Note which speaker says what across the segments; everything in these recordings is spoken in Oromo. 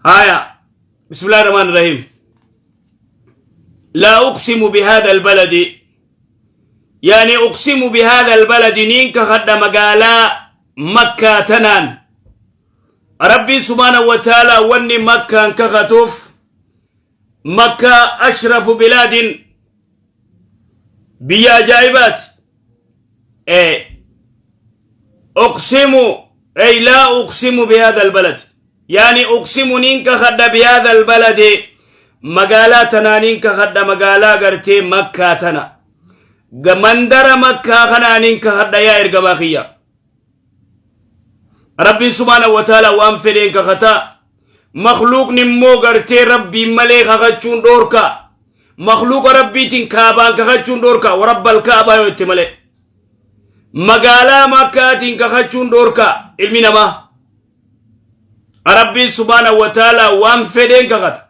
Speaker 1: Haya, bismillahi rahmaani rahiim. Laa uqsimu bihadha albaladi, yani uqsimu bihadha albaladi, niin kakadha magaalaa Makkaa tanaan. Rabbiin subhaanahu wa ta'aalaa wanni Makkaan kakatuuf, Makkaa ashrafu bilaadin, biyya ajaa'ibaati. Uqsimu ay laa uqsimu bihadha albalad, yani uqsimu niin kakadha, bihadha albaladi, magaalaa tanaa niin kakadha, magaalaa gartee Makkaa tana, mandara Makkaa kanaa niin kakadha. Yaa ergamaa kiyya, Rabbiin subhaanahu wa ta'ala waan fedheen kakataa. Makluuqni immoo gartee Rabbiin malee kakachuun dhoorka. Makluuqa Rabbiitiin Kaabaan kakachuun dhoorka, warabbal Kaabaa yoo itti malee. Magaalaa Makkaatiin kakachuun dhoorka ilmi namaa. Rabbiin subhaanahu wa ta'ala waan fedheen kakata.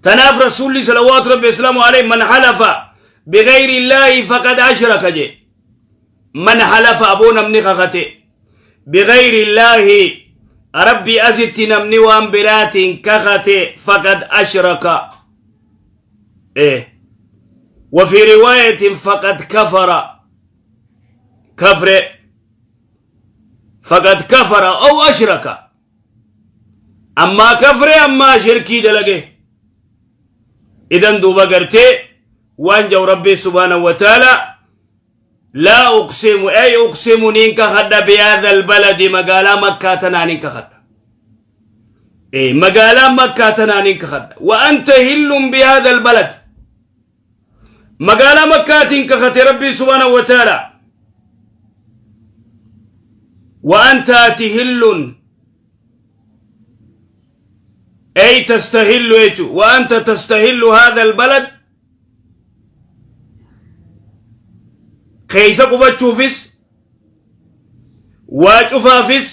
Speaker 1: Tanaaf Rasuulli salawaatu Rabbi islaamu alayhi, man halafa bighayri illaahi faqad ashraka jee. Man halafa, aboo namni kakate, bighayri illaahi, Rabbi asitti namni waan biraatiin kakate, faqad ashraka. وفي رواية فقد كفر، كفر، فقد كفر أو أشرك، أما كفر أما شركي دلقه. إذن دوبا قرتي وان جو ربي سبحانه وتعالى لا أقسم أي أقسم نينك خد بهذا البلد، مقالا مكة تنانينك خد، إيه، مقالا مكة تنانينك خد، وأنت هل بهذا البلد، مقالا مكة تنك ربي سبحانه وتعالى، وأنت تهل أي تستهل يجو، وأنت تستهل هذا البلد، keeysa qubachuufis waa cufaafis.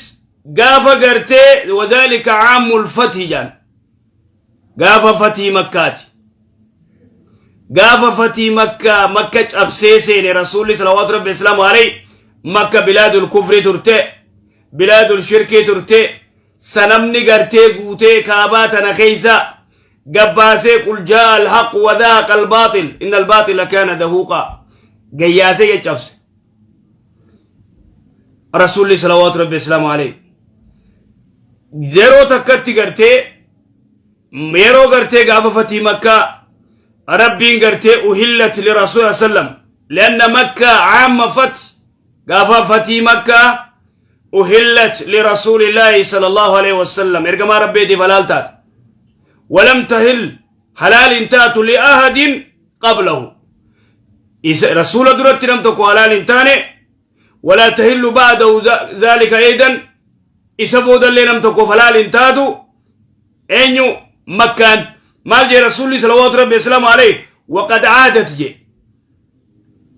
Speaker 1: Gaafa gartee وذلك عام الفتح jaan, gaafa fatii Makkaati, gaafa fatii Makkaa, Makka cabsee seene Rasuulli salawaatu Rabbi islaamu alayhi. Makka bilaadul kufri turte, bilaadul shirkii turte. Sanamni gartee guutee Kaabaa tana keeysa gabbaasee, قل جاء الحق وزهق الباطل إن الباطل كان زهوقا, gayyaasee caccabse Rasuulli salawaatu Rabbi islaamu alayhi. Yeroo takkatti gartee, yeroo gartee gaafa fatii Makkaa Rabbiin gartee أحلت لرسول سلم، لأن مكة عام فتح, gaafa fatii Makkaa أحلت لرسول الله صلى الله عليه وسلم, ergamaa Rabbiitiif halaal taate. ولم تحل, halaal hin taatu, لأحد قبله, Rasuula duratti nam tokko halaal hin taane. ولا تحل بعده ذلك أيضا, isa boodallee nam tokkoof halaal hin taatu. Eenyu? Makkaan. Maal jee Rasuulli salawaatu Rabbi islaamu alayhi? وقد عادت jee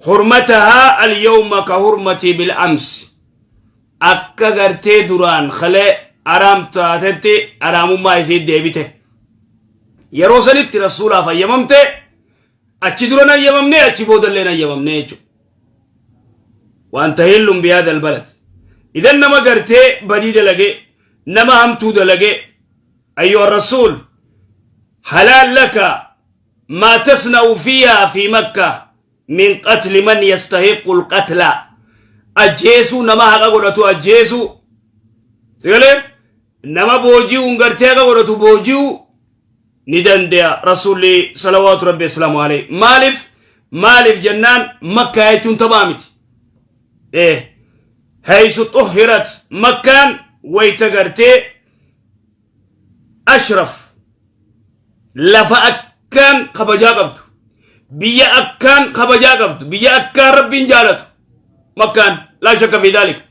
Speaker 1: حرمتها اليوم كحرمتي بالأمس, akka gartee duraan kalee araam taatetti araamummaa isii deebite. Yeroo sanitti Rasuulaaf hayyamamte, achi dura hayyamamne, achi boodallee hayyamamne jechuudha. وأنت حل بهذا البلد. إذن nama gartee badii dalage, nama hamtuu dalage, أيها الرسول حلال لك ما تصنع فيها في مكة من قتل من يستحق القتل, ajjeesuu nama haqa godhatu ajjeesuu, sigalee nama booji'uun gartee haqa godhatu booji'uu ni danda'a Rasuulli salawaatu Rabbi islaamu alayhi. Maaliif? Maaliif jennaan, Makkaa jechuun taphaa miti. حيث طهرت, Makkaan wayta gartee ashraf, lafa akkaan kabajaa qabdu, biyya akkaan kabajaa qabdu, biyya akkaan Rabbiin jaalatu Makkaan, لا شك في ذلك.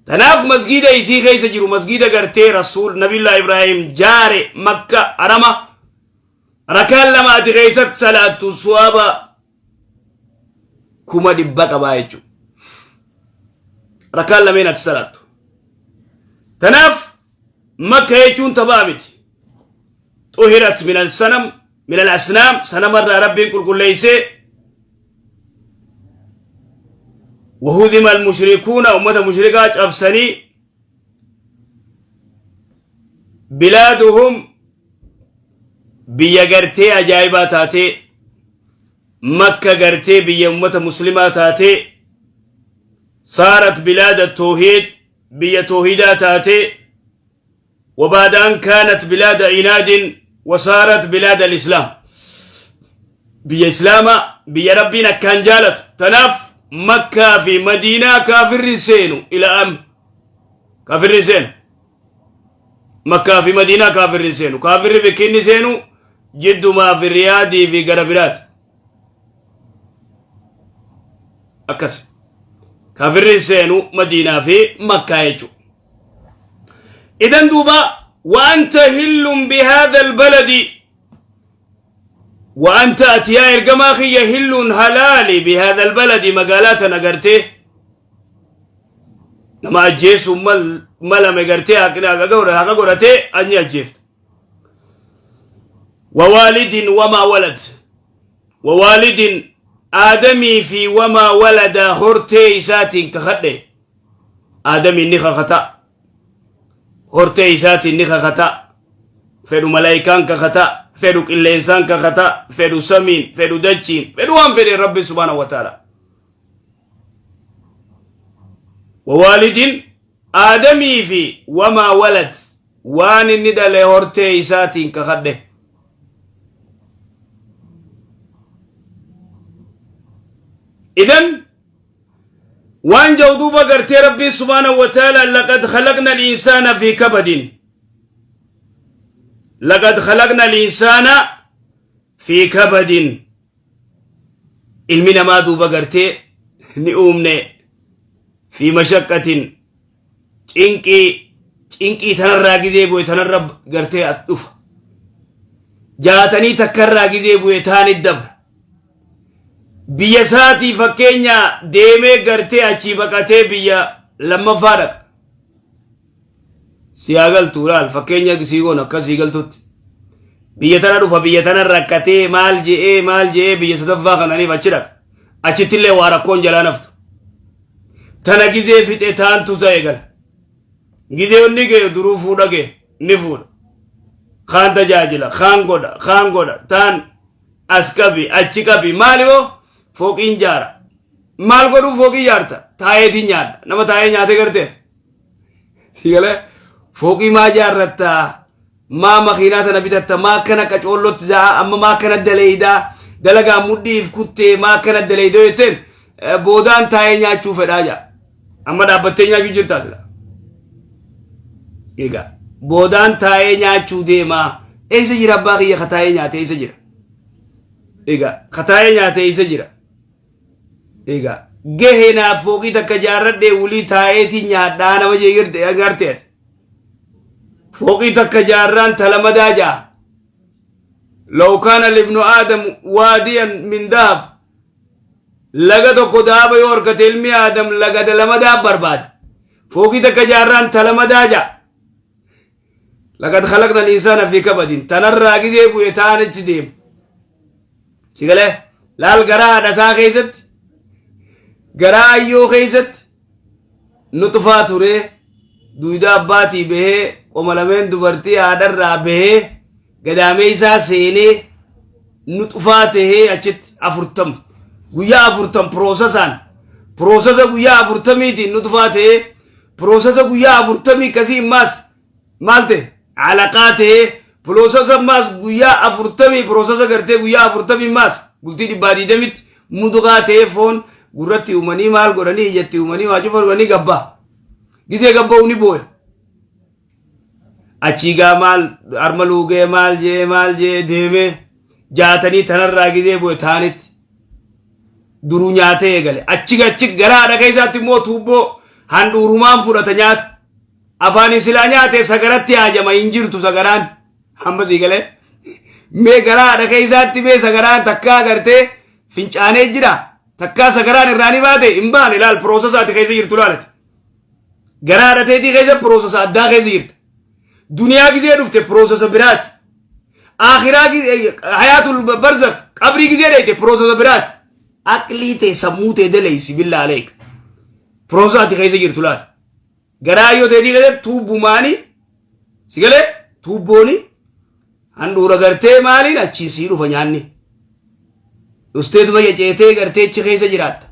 Speaker 1: Tanaaf masgiida isii keessa jiru, masgiida gartee Rasuul Nabiyullah Ibraahim jaare, Makka harama, rakaan lama ati keessatti salaattu suwaaba 100,000 qabaa jechuudha. Rakaan lameen ati salaattu. Tanaaf Makka jechuun taphaa miti. طهرت من الصنم، من الأصنام, sanamarraa Rabbiin qulqulleessee. وهزم المشركون, ummata mushrikaa cabsanii. Bilaaduhum biyya gartee ajaa'ibaa taatee, Makka gartee biyya ummata muslimaa taatee, saarat bilaada toohiid, biyya toohidaa taatee, وبعد أن كانت بلاد عناد وصارت بلاد الإسلام، biyya islaamaa, biyya Rabbiin akkaan jaalatu. Tanaaf Makkaa fi Madiinaa kaafirri seenu ila am kaafirri seenu. Makkaa fi Madiinaa kaafirri seenu. Kaafirri bikki inni seenu Jiddumaa fi Riyaadii fi gara biraati. Akkas kaafirri seenu Madiinaa fi Makkaa jechuudha. Idan duuba wa anta hillun bihaadha albaladi, وأنت ati yaa ergamaa kiyya hillun halaali بهذا البلد, magaalaa tana gartee nama ajjeesuun malame gartee haqa godhatee anyi ajjeefta. ووالد وما ولد، ووالد aadamii fi وما ولد hortee isaatiin kakadhe. Aadamiin ni kakata, hortee isaatiin ni kakata, fedhu malaayikaan kakata, fedhu qilleensaan kakata, fedhu samiin, fedhu dachiin, fedhu waan fedhe Rabbi سبحانه وتعالى. ووالد aadamii fi وما ولد waan inni dhale hortee isaatiin kakadhe. Idan waan jau duuba gartee Rabbiin سبحانه وتعالى لقد خلقنا الإنسان في كبد، لقد خلقنا الإنسان في كبد. Ilmi namaa duuba gartee ni uumne في مشقة, cinqii. Cinqii tanarraa gizee bu'e tanarra gartee as dhufa. 61rraa gizee bu'e taanit dabra. Biyya isaatii fakkeenya deemee gartee achii baqatee biyya lammaffaa dhaqa. Si haa galtu, laal, fakkeenya sii goon akka sii galtutti. Biyya tana dhufa, biyya tana rakkatee maal je'ee maal je'ee biyya sadaffaa kananiif achi dhaqa. Achittillee waa rakkoon jalaa naftu. Tana gizee fixe taantu isa eegala. Gizee inni ga'e duruu fuudha ga'e ni fuudha. Kaan tajaajila, kaan godha, kaan godha, taan as qabi, achi qabi, maali hoo fooqiin jaara. Maal godhuu fooqii jaarta? Taa'eetiin nyaadha. Nama taa'ee nyaatee gartee. Si galee fooqii maa jaarrattaa? Maa makiinaa tana bitatta? Maa akkana qacoollotti za'a? Amma maa akkana daleeydaa? Dalagaa mudhiif kuttee maa akkana daleeydoo jetteen, boodaan taa'ee nyaachuu fedhaa jaa. Amma dhaabbattee nyaachuu jirtaa sila. Egaa boodaan taa'ee nyaachuu deemaa. Eessa jira abbaa kiyya ka taa'ee nyaate, eessa jira? Egaa ka taa'ee nyaate eessa jira? Egaa gahee naaf fooqii takka jaarradhee wulii taa'eetii nyaadhaa nama jee agartee ati. Fooqii takka jaarraan talamadaa jaa. لو كان لابن آدم واديا من ذهب, laga tokko daaba yoo harkate ilmi Aadam laga lamadaa barbaada. Fooqii takka jaarraan talamadaa jaa. لقد خلقنا الإنسان في كبد, tanarraa gizee bu'e taanichi deema. Si galee laal, garaa haadha isaa keessatti, garaa ayyoo keessatti nutfaa ture, duyda abbaatii bahee, qoma lameen dubartii haadharraa bahee, gadaamee isaa seenee, nutfaa tahee achitti 40 guyyaa 40 processaan, processa guyyaa 40tiin nutfaa tahee, processa guyyaa 40 kasii immaas maal ta'e alaqaa tahee, processa ammaas guyyaa 40, processa gartee guyyaa 40 immaas bultii 120tti muduqaa tahee, foon gurratti uumanii, maal godhanii, ijatti uumanii, waa cufa godhanii gabbaa. Gizee gabba'u ni booya. Achii gaa maal harma luugee, maal jee maal jee deemee, 60 tanarraa gizee bu'e taanitti duruu nyaatee eegale. Achi achi gara haadha keessaatti immoo tuubboo handhuurumaan fudhata nyaata. Afaan silaa nyaate sagaratti haajama, hin jirtu sagaraan. Hamma sii galee. Mee gara haadha keessaatti mee sagaraan takkaa agartee fincaanee jira. Takkaa sagaraan irraa ni baate? Hin baane. Laal, processaati keessa jirtu laalati. Gara haadha teetii keessa processa addaa keessa jirta. Duniyaa gizee dhufte processa biraati. Akhiraa, حياة البرزخ, qabrii gizee dheeyte processa biraati. Aqlii tee, sammuu tee daleeysi, بالله عليك. Processaati keessa jirtu laal. Garaa yoo teetii keessa tuubbumaani si galee. Tuubbooni handhuura gartee maaliin achiin sii dhufa nyaanni. Usteetuma ceceetee gartee achi keessa jiraatta.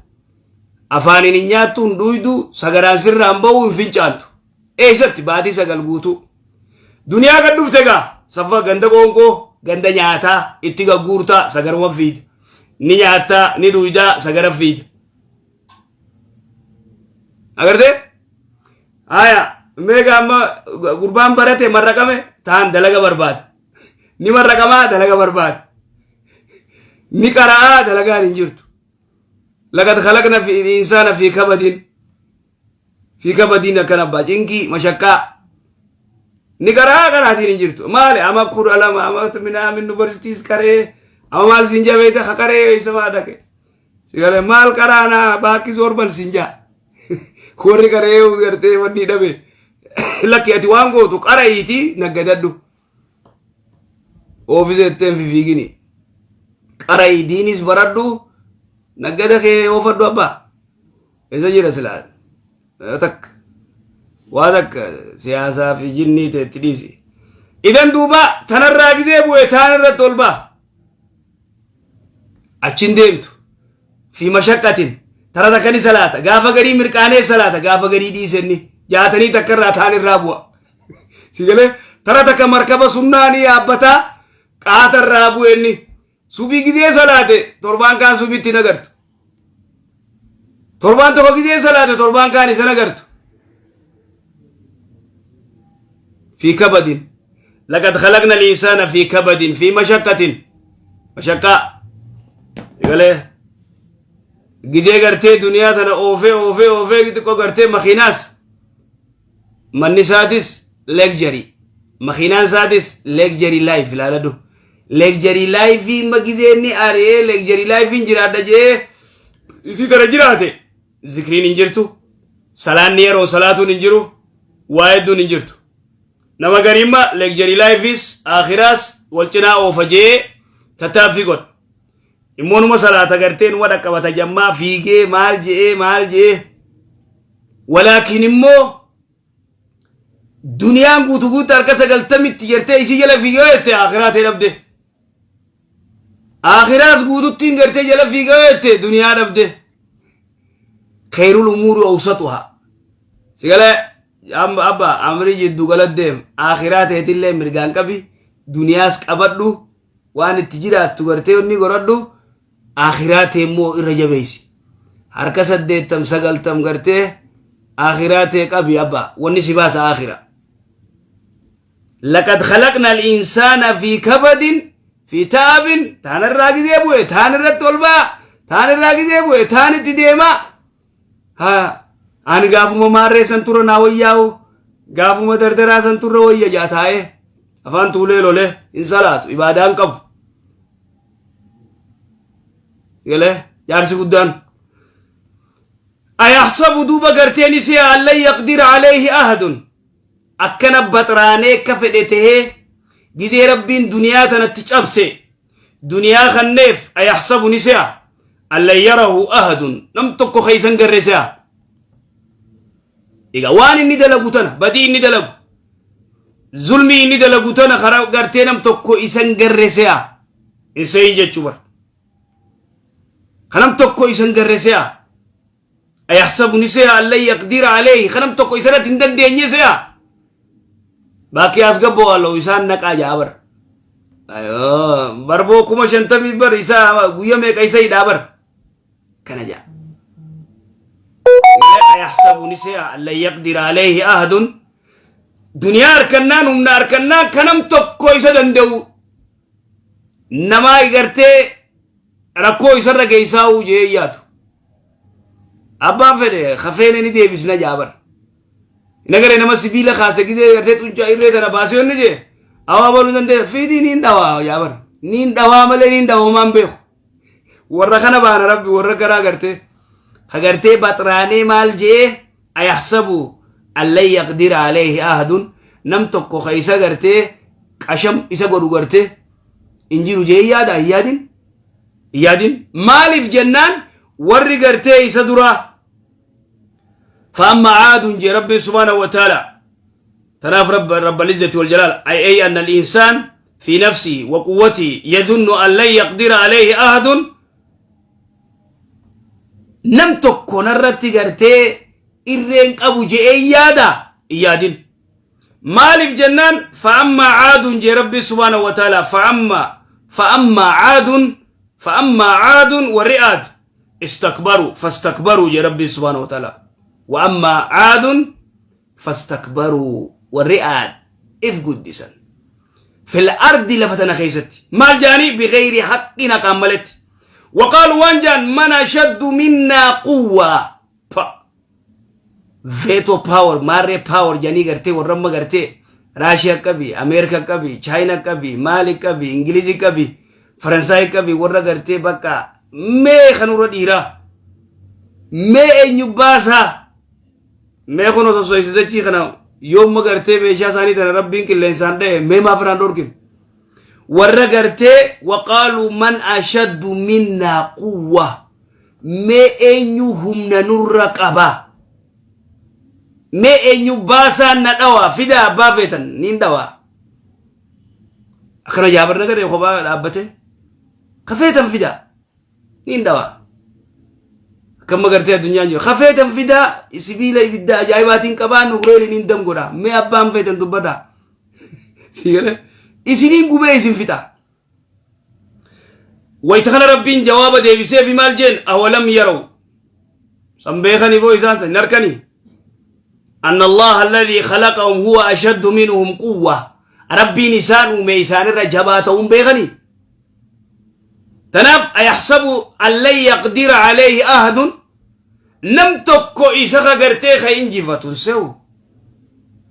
Speaker 1: Afaaniin hin nyaattu, hin dhuydu, sagaraan sirraa hin ba'u, hin fincaantu. Eessatti baatii 9 guutuu. Duniyaa gad dhufte gaa safa ganda qoonqoo ganda nyaataa itti gagguurtaa sagaruma fiida. Ni nyaattaa, ni dhuydaa, sagara fiida. Agartee? Haya, meeqa amma gurbaan barate marraqame taan dalaga barbaada. Ni marraqamaa dalaga barbaada. Ni qara'aa dalagaan hin jirtu. Laqad khalaqna fi insaana fi kabadin. Fi kabadin akkana abbaa cinqii mashaqqaa. Ni qara'aa qaraatiin hin jirtu. Maali ama 12 ama minaamin yuunivarsiitiis qaree ama maal siin jabeeta ka qaree isa maa dhaqe. Sigale maal qaraanaa baakki zorbal siin jaa. Warri qaree gartee wanni dhabe. Lakki ati waan gootu qara'iitii naggadadhu. Oofisa jetteen fifiigini. Qara'ii diinis baradhu naggada kee oofadhu abbaa. Isa jira silaa. Takka. Waa takka siyaasaa fi jinnii teetti dhiisi. Idan duuba tanarraa gizee bu'e taan irratti ol ba'a. Achin deemtu. Fi mashaqqatin. Tara takka ni salaata. Gaafa garii mirqaanee salaata. Gaafa garii dhiisenni. Jaatanii takka irraa taan irraa bu'a. Si galee tara takka markaba sunnaa ni yaabbataa. Qaata irraa bu'enni. Subii gizee salaate torbaan kaan subitti hin agartu. Torbaan tokko gizee salaate torbaan kaan isa agartu. Fi kabadin. Laqad khalaqna al-insaana fi kabadin fi mashaqqatin. Mashaqqaa. Galee. Gizee gartee duniyaa tana oofee oofee oofee xiqqoo gartee makiinaas manni isaatis luxury makiinaan isaatis luxury life ilaaladhu. Luxury life imma gizee inni ari'ee luxury life hin jiraadha jee isii tana jiraate zikriin hin jirtu, salaanni yeroo salaatuun hin jiru, waa hedduun hin jirtu. Nama gariimma luxury lifeis akhiraas wal cinaa oofa jee tattaaffii godha. Immoo numa salaata gartee numa dhaqqabata jammaa fiigee maal je'ee maal je'ee. Walaakin immoo duniyaan guutuu guutuu harka 90tti gartee isii jala fiigee jette akhiraa ta'e dhabde. Akhiraas guututtiin gartee jala fiigee jette duniyaa dhabde. Khayrul umuuri awsatuha. Sigalee abba amrii jiddu gala deem akhiraa ta'etillee mirgaan qabi duniyaas qabadhu waan itti jiraattu gartee inni godhadhu akhiraa ta'e immoo irra jabeessi. Harka 80 90 gartee akhiraa ta'e qabi abba wanni si baasa akhira. Laqad khalaqna al-insaana fi kabadin fi ta'abin taan irraa gizee bu'e taan irratti ol ba'a taan irraa gizee bu'e taan itti deema. Haa ani gaafuma maarree san turra naa wayyaa'u gaafuma dardaraa san turra wayya jaa taa'ee afaan tuulee lolee hin salaatu ibaadaan qabu. Galee jaarsi guddaan. Ayahsabu duuba garteen isee allan yaqdira alayhi ahadun akkana baxraanee akka fedhe tahee gizee rabbiin duniyaa tanatti cabse duniyaa kanneef ayahsabu ni se'a allan yarahu ahadun nam tokko keeysan garre se'a. Egaa waan inni dalagu tana badii inni dalagu zulmii inni dalagu tana karaa gartee nam tokko isan garre se'a hin se'in jechuu bara. Kanam tokko isan garre se'a. Ayahsabu ni se'a allan yaqdira alayhi kanam tokko isarratti hin dandeenye se'a. Baakii as gabboo aloo isaan naqaa jaa bar. Barboo 50,000 bar isaa guyya meeqa isa hidhaa bar. Kana jaa. Ayahsabu ni se'a allan yaqdira alayhi ahadun. Duniyaa harkannaan humna harkannaan kanam tokko isa danda'u namaa gartee rakkoo isarra geessaa jee yaadu. Abbaan fedhe kafeene ni deebisna jaabar. Nagare nama sibiila kaase gizee gartee xuncaa irree tana baasee onni jee awaa baluu danda'e fiidii niin dhawaa jaabar. Niin dhawaa malee niin dhawamaan beeku. Warra kana baana rabbi warra garaa gartee. Ka gartee baxraanee maal jee ayahsabu allan yaqdira alayhi ahadun nam tokko ka isa gartee qasham isa godhu gartee hin jiru jee yaada hin yaadin. Hin yaadin. Maaliif jennaan warri gartee isa duraa. Faamma caadun jee rabbiin subhaanahu wa ta'ala. Tanaaf Rabba al-Izzati wal Jalaal ay anna al-insaan fi nafsihi wa quwwatihi yadhunnu an lan yaqdira alayhi ahadun. Nam tokko narratti gartee irreen qabu je'ee yaada hin yaadin. Maaliif jennaan, fa'ammaa caadun jee Rabbi subhaanahu wa ta'ala, fa'ammaa caadun warri aad istakbaru fastakbaruu jee Rabbi subhaanahu wa ta'ala. Wa ammaa caadun fastakbaruu, warri aad if guddisan, fil ardi, lafa tana keessatti. Maal jaanii? Bigayri haqqin, haqaan maletti. Waqaalu, waan jaan, man ashaddu minnaa quwwaa. Pa veto power, maarree power janii gartee warra amma gartee Raashiyaa qabi, Ameerika qabi, Chaayina qabi, maali qabi, Ingilizii qabi, Faransaay qabi, warra gartee bakka mee kanurra dhiiraa mee eenyu baasaa mee kun osoo so'isitachii kana yoomma gartee meeshaa isaanii tana Rabbiin qilleensaan dha'e mee maaf irraan dhorkin. Warra gartee waqaaluu man ashaddu minnaa quwwa, mee eenyu humna nurra qaba, mee eenyu baasaan na dhawaa, fidaa abbaa feetan niin dhawaa, akkana jaabarna garee kophaa dhaabbate, ka feetan fidaa niin dhawaa. Akkamma gartee addunyaan jiru, ka feetan fidaa, sibiila ibidda ajaa'ibaatiin qabaa, nukuleelii niin damgodha, mee abbaan feetan dubbadhaa. Sigalee isiniin gubee isin fixa. Wayita kana Rabbiin jawaaba deebisee fi maal jeen? Awalam yaraw, san beekanii boo isaan san hin harkanii, anna Allaha alladhii khalaqahum huwa ashaddu minhum quwwa. Rabbiin isaan uume isaanirra jabaa ta'uun beekanii. Tanaaf ayahsabu an lan yaqdira alayhi ahadun, nam tokko isa ka gartee ka injifatu hin se'u.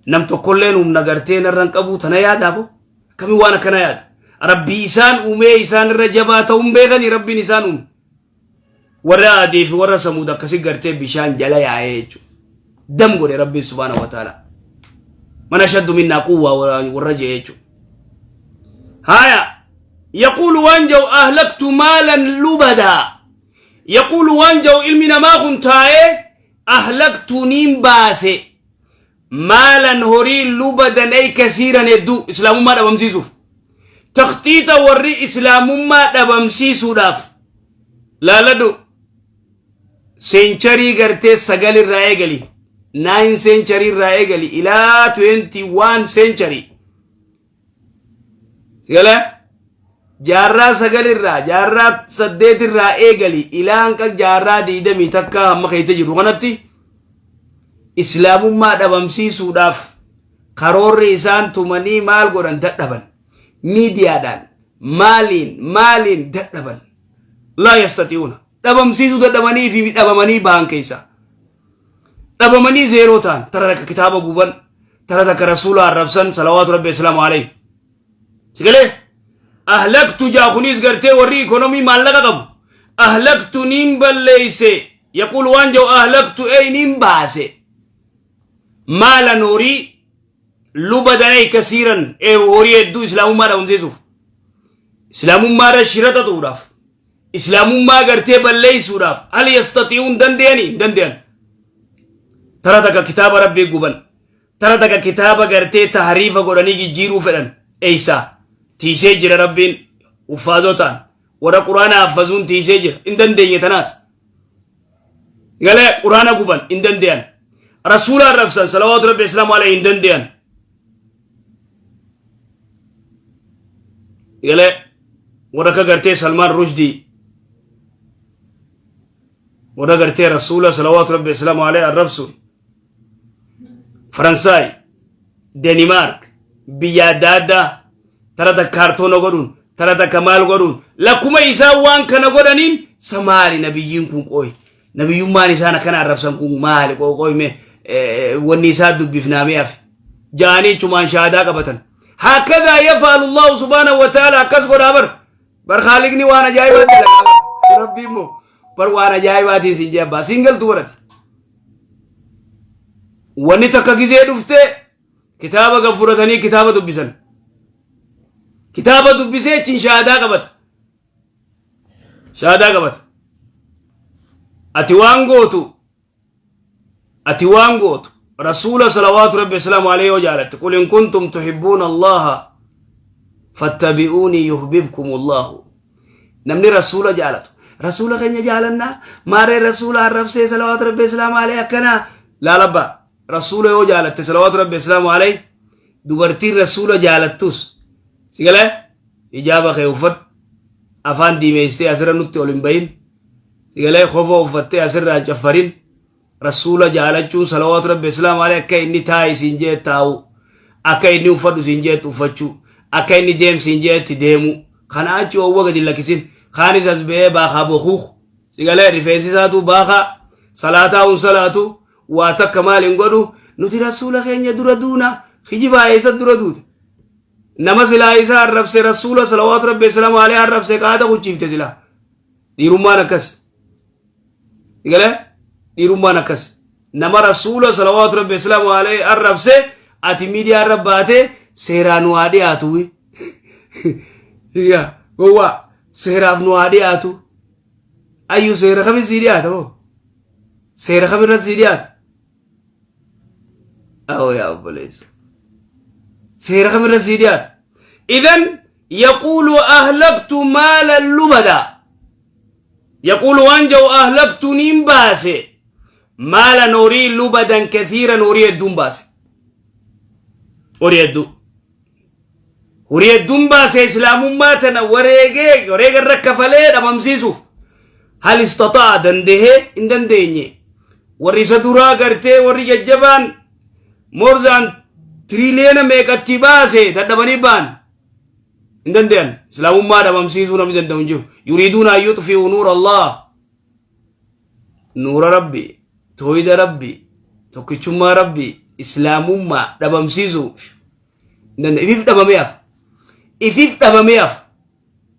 Speaker 1: Nam tokkolleen humna gartee narra hin qabu tana yaadaa bo. Akkamiin waan akkana yaada? Rabbii isaan uumee isaan irra jabaa ta'uun beekanii, Rabbiin isaan uume. Warra Aadii fi warra Samuud akkasi gartee bishaan jala yaa'ee jechuudha. Dam godhe Rabbiin subhaanahu wa ta'ala. Man ashaddu minnaa quwwaa warra jee jechuudha. Haya, yaquulu, waan jedhu, ahlaktu maalan lubadaa. Yaquulu, waan jedhu ilmi namaa kun taa'ee, ahlaktu, niin baase, maalan, horii, lubadan, ay kasiiran, hedduu, islaamummaa dhabamsiisuuf. Takhxiixa warri islaamummaa dhabamsiisuudhaaf laaladhu, century gartee 9 irraa eegali, 9 century irraa eegali ilaa 21 century. Sigala jaarraa 9 irraa, jaarraa 8 irraa eegali ilaa hanqa jaarraa 21 hamma keessa jirru kanatti islaamummaa dhabamsiisuudhaaf karoorri isaan tumanii maal godhan dadhaban. Miidiyaadhaan maaliin maaliin dadhaban. Laa yastati'uuna, dhabamsiisuu dadhabanii fi dhabamanii bahan keessaa dhabamanii zeeroo ta'an. Tara takka kitaaba guban, tara takka Rasuula arrabsan, salawaatu Rabbi islaamu alayhi. Sigalee ahlaktu jaa kunis gartee warri ikonomii maallaqa qabu, ahlaktu, niin balleeyse. Yaquul, waan jau, ahlaktu, ey niin baase, maalan, horii, lubadan, ay kasiiran, ee horii hedduu, islaamummaa dhabamsiisuuf, islaamummaa irra shira xaxuudhaaf, islaamummaa gartee balleeysuudhaaf. Hal yastati'uun, danda'anii? Hin danda'an. Tara takka kitaaba Rabbii guban, tara takka kitaaba gartee tahriifa godhanii jijjiiruu fedhan. Eeysaa tiisee jira Rabbiin uffaazotaan warra Quraana haffazuun tiisee jira. Hin dandeenye. Tanaas galee Quraana guban, hin danda'an. Rasuula arrabsan, salawaatu Rabbi islaamu alayhi, hin danda'an. Galee warra akka gartee Salmaan Rushdii, warra gartee Rasuula salawaatu Rabbi islaamu alayhi arrabsuun, Faransaay, Denimaark, biyya adda addaa tara takka kaartoona godhuun, tara takka maal godhuun, lakkuma isaan waan kana godhaniin sa maali nabiyyiin kun? Qooyi, nabiyyummaan isaan akkana arrabsan kun maali? Qooyme wanni isaa dubbifnaamee hafe jaanii chumaan shaadaa qabatan. Hakkadaa yafaalu Allahu subhaanahu wa ta'ala, akkas godhaa bar. Bar Khaalikni waan ajaa'ibaa dalagaa bar. Rabbi immoo bar waan ajaa'ibaatiin siin jee abbaa siin galtu barate. Wanni takka gizee dhufte kitaaba gad fudhatanii kitaaba dubbisan. Kitaaba dubbisee achiin shaadaa qabata. Shaadaa qabata. Ati waan gootu, ati waan gootu. Rasuula salawaatu rabbi wasalaamu alayhi yoo jaalatte, qul in kuntum tuhibbuuna Allaha fattabi'uunii yuhbibkum Allahu. Namni rasuula jaalatu, rasuula keenya jaalannaa, maarree rasuula arrabsee salawaatu rabbi wasalaamu alayhi akkanaa laalabba. Rasuula yoo jaalatte salawaatu rabbi wasalaamu alayhi, dubartiin rasuula jaalattus si galee hijaaba kee uffadhu, afaan diimeessitee asirra nutti ol hin bahin, si galee kofoo uffattee asirraa hin caffarin. Rasuula jaalachuun salawaatu rabbi islaamu alayhi akka inni taa'i siin jee taa'u, akka inni uffadhu siin jeetti uffachuu, akka inni deem siin jeetti deemu. Kana achi oowwa gadi lakkisin. Kaanis as ba'ee baakaa bokuuk, si galee rifeensi isaatu baakaa, salaataa hun salaatu, waa takka maal hin godhu. Nuti rasuula keenya dura duuna. Kijibaa, eessa dura duute? Nama silaa isaa arrabse, rasuula salawaatu rabbi islaamu alayhi arrabse, qaada kuchiifte. Silaa dhiirummaan akkas galee, dhiirummaan akkas. Nama rasuula salawaatu rabbi islaamu alayhi arrabse ati miidiyaa irra baate seeraan nu haa dhiyaatu. Yaa gowwaa, seeraaf nu haa dhiyaatu. Ayyu, seera kamin sii dhiyaata moo? Seera kamirratti sii dhiyaata? Awoo yaa obboleessa, seera kamirratti sii dhiyaata? Idan yaquulu ahlaktu maalan lubada, yaquulu waan jedhu, ahlaktu niin baase, maalan horii, lubadan kathiiran, horii hedduun baase, horii hedduu, horii hedduun baase, islaamummaa tana wareegee, wareega irra kafalee dhabamsiisuuf. Hal istaxaa, dandahee? Hin dandeenye. Warri isa duraa gartee warri jajjabaan more than tiriliyoona meeqatti baase dadhabanii ba'an. Hin danda'an. Islaamummaa dhabamsiisuu namni danda'u hin jiru. Yuriiduuna an yuxfi'u nuura Allah, nuura rabbi, tooyida rabbi, tokkichummaa rabbi, islaamummaa dhabamsiisuu hin danda'an. Ifiif dhabamee hafa, ifiif dhabamee hafa.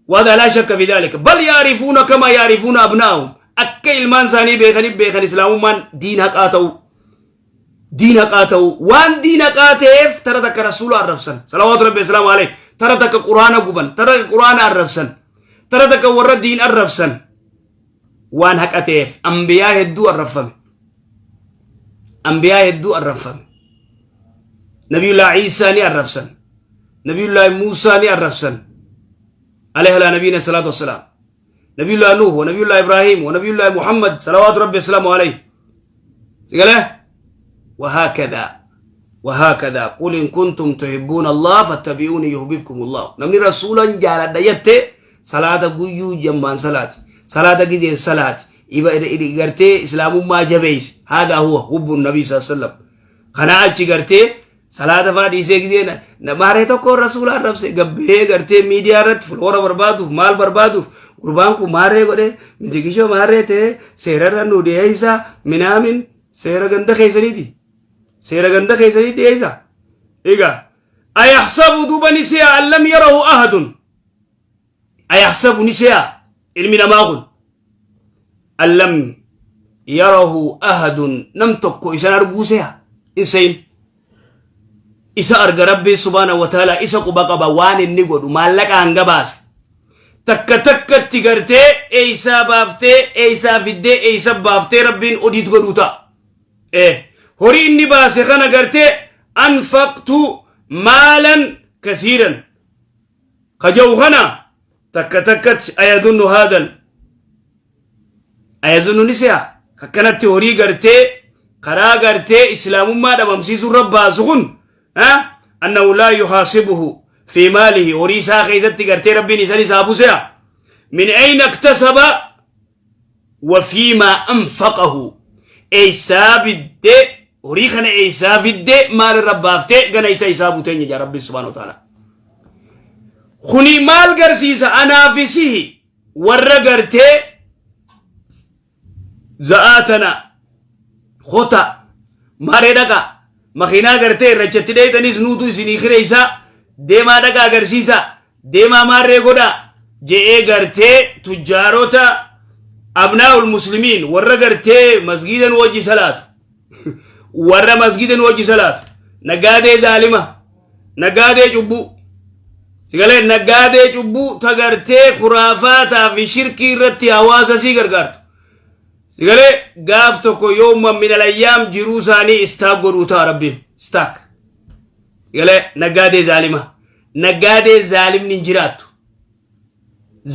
Speaker 1: وهذا لا شك في ذلك، بل يعرفون كما يعرفون أبناءهم. Akka ilmaan isaanii beekanii beekan islaamummaan diin haqaa ta'u, diin haqaa ta'u. Waan diin haqaa ta'eef tara takka rasuula arrabsan salawaatu rabbi wasalaamu alayhi, tara takka quraana guban, tara takka quraana arrabsan, tara takka warra diin arrabsan. Waan haqa ta'eef ambiyaa hedduu arrabfame, ambiyaa hedduu arrabfame. Nabiyullah Iisaa ni arrabsan, nabiyullah Muusaa ni arrabsan alayhi ala nabiyina salaatu wassalaam, nabiyullah Nuh wa nabiyullah Ibrahim wa nabiyullah Muhammad salawaatu rabbi wasalaamu alayhi. Sigale وهكذا وهكذا. قل إن كنتم تحبون الله فاتبعوني يحببكم الله. نمني رسولا جالد يته صلاة guyyuu jammaan salaati, salaata gizeen salaati, gartee islaamummaa jabeeyse. هذا هو حب النبي صلى الله عليه وسلم. Kana achi gartee salaata faa dhiisee gizee maaree tokko rasuula arrabse gabbee gartee miidiyaa irratti fuloora barbaaduuf, maal barbaaduuf, gurbaan kun maaree godhe, mitikishoo maaree ta'e, seerarra nu dhiyeessa minaamin. Seera ganda keessaniiti, seera ganda keessanii dhiyeessa. Egaa ayahsabu, duuba ni se'a, an lam yarahu ahadun. Ayahsabu, ni se'a ilmi namaa kun, an lam yarahu ahadun, nam tokko isan arguu se'a? In seyin. Isa arga rabbiin subhaanahu wa ta'ala, isa quba qaba waan inni godhu. Maallaqa hanga baase takka takkatti gartee eeysaa baaftee, eeysaa fiddee, eeysa baaftee, rabbiin odiit godhuu ta'a. Horii inni baase kana gartee anfaqtu maalan kasiiran kaja'u kana takka takkatti ayadunnu haadal ayadunnu ni se'a akkanatti horii gartee karaa gartee islaamummaa dhabamsiisuu irra baasu kun annahu laa yuhaasibuhu fi maalihi, horii isaa keessatti gartee rabbiin isan isaa buse'a. Min ayna iktasaba wa fiimaa anfaqahu, eeysaa biddee horii kana, eeysaa fiddee, maal irra baaftee, gana isa isaa buteenya jaa rabbiin subhaanahu wa ta'ala. Kuni maal garsiisa? Anaafisihi warra gartee za'aa tana kota maaree dhaqa makiinaa gartee irrachatti dheeyxanis nuutu isinii kireeysaa, deemaa dhaqa agarsiisa, deemaa maarree godha je'ee gartee tujjaarota abnaa'ul muslimiin, warra gartee masgiida nu wajji salaatu, warra masgiida nu wajji salaatu, naggaadee zaalima, naggaadee cubbuu, sigalee naggaadee cubbuu ta gartee khuraafaataa fi shirkii irratti hawaasa sii gargaartu. Sigalee gaaf tokko yooma min alayyaam jiruu isaanii istaak godhuu ta'a rabbiin istaak. Sigalee naggaadee zaalima naggaadee zaalimni hin jiraattu.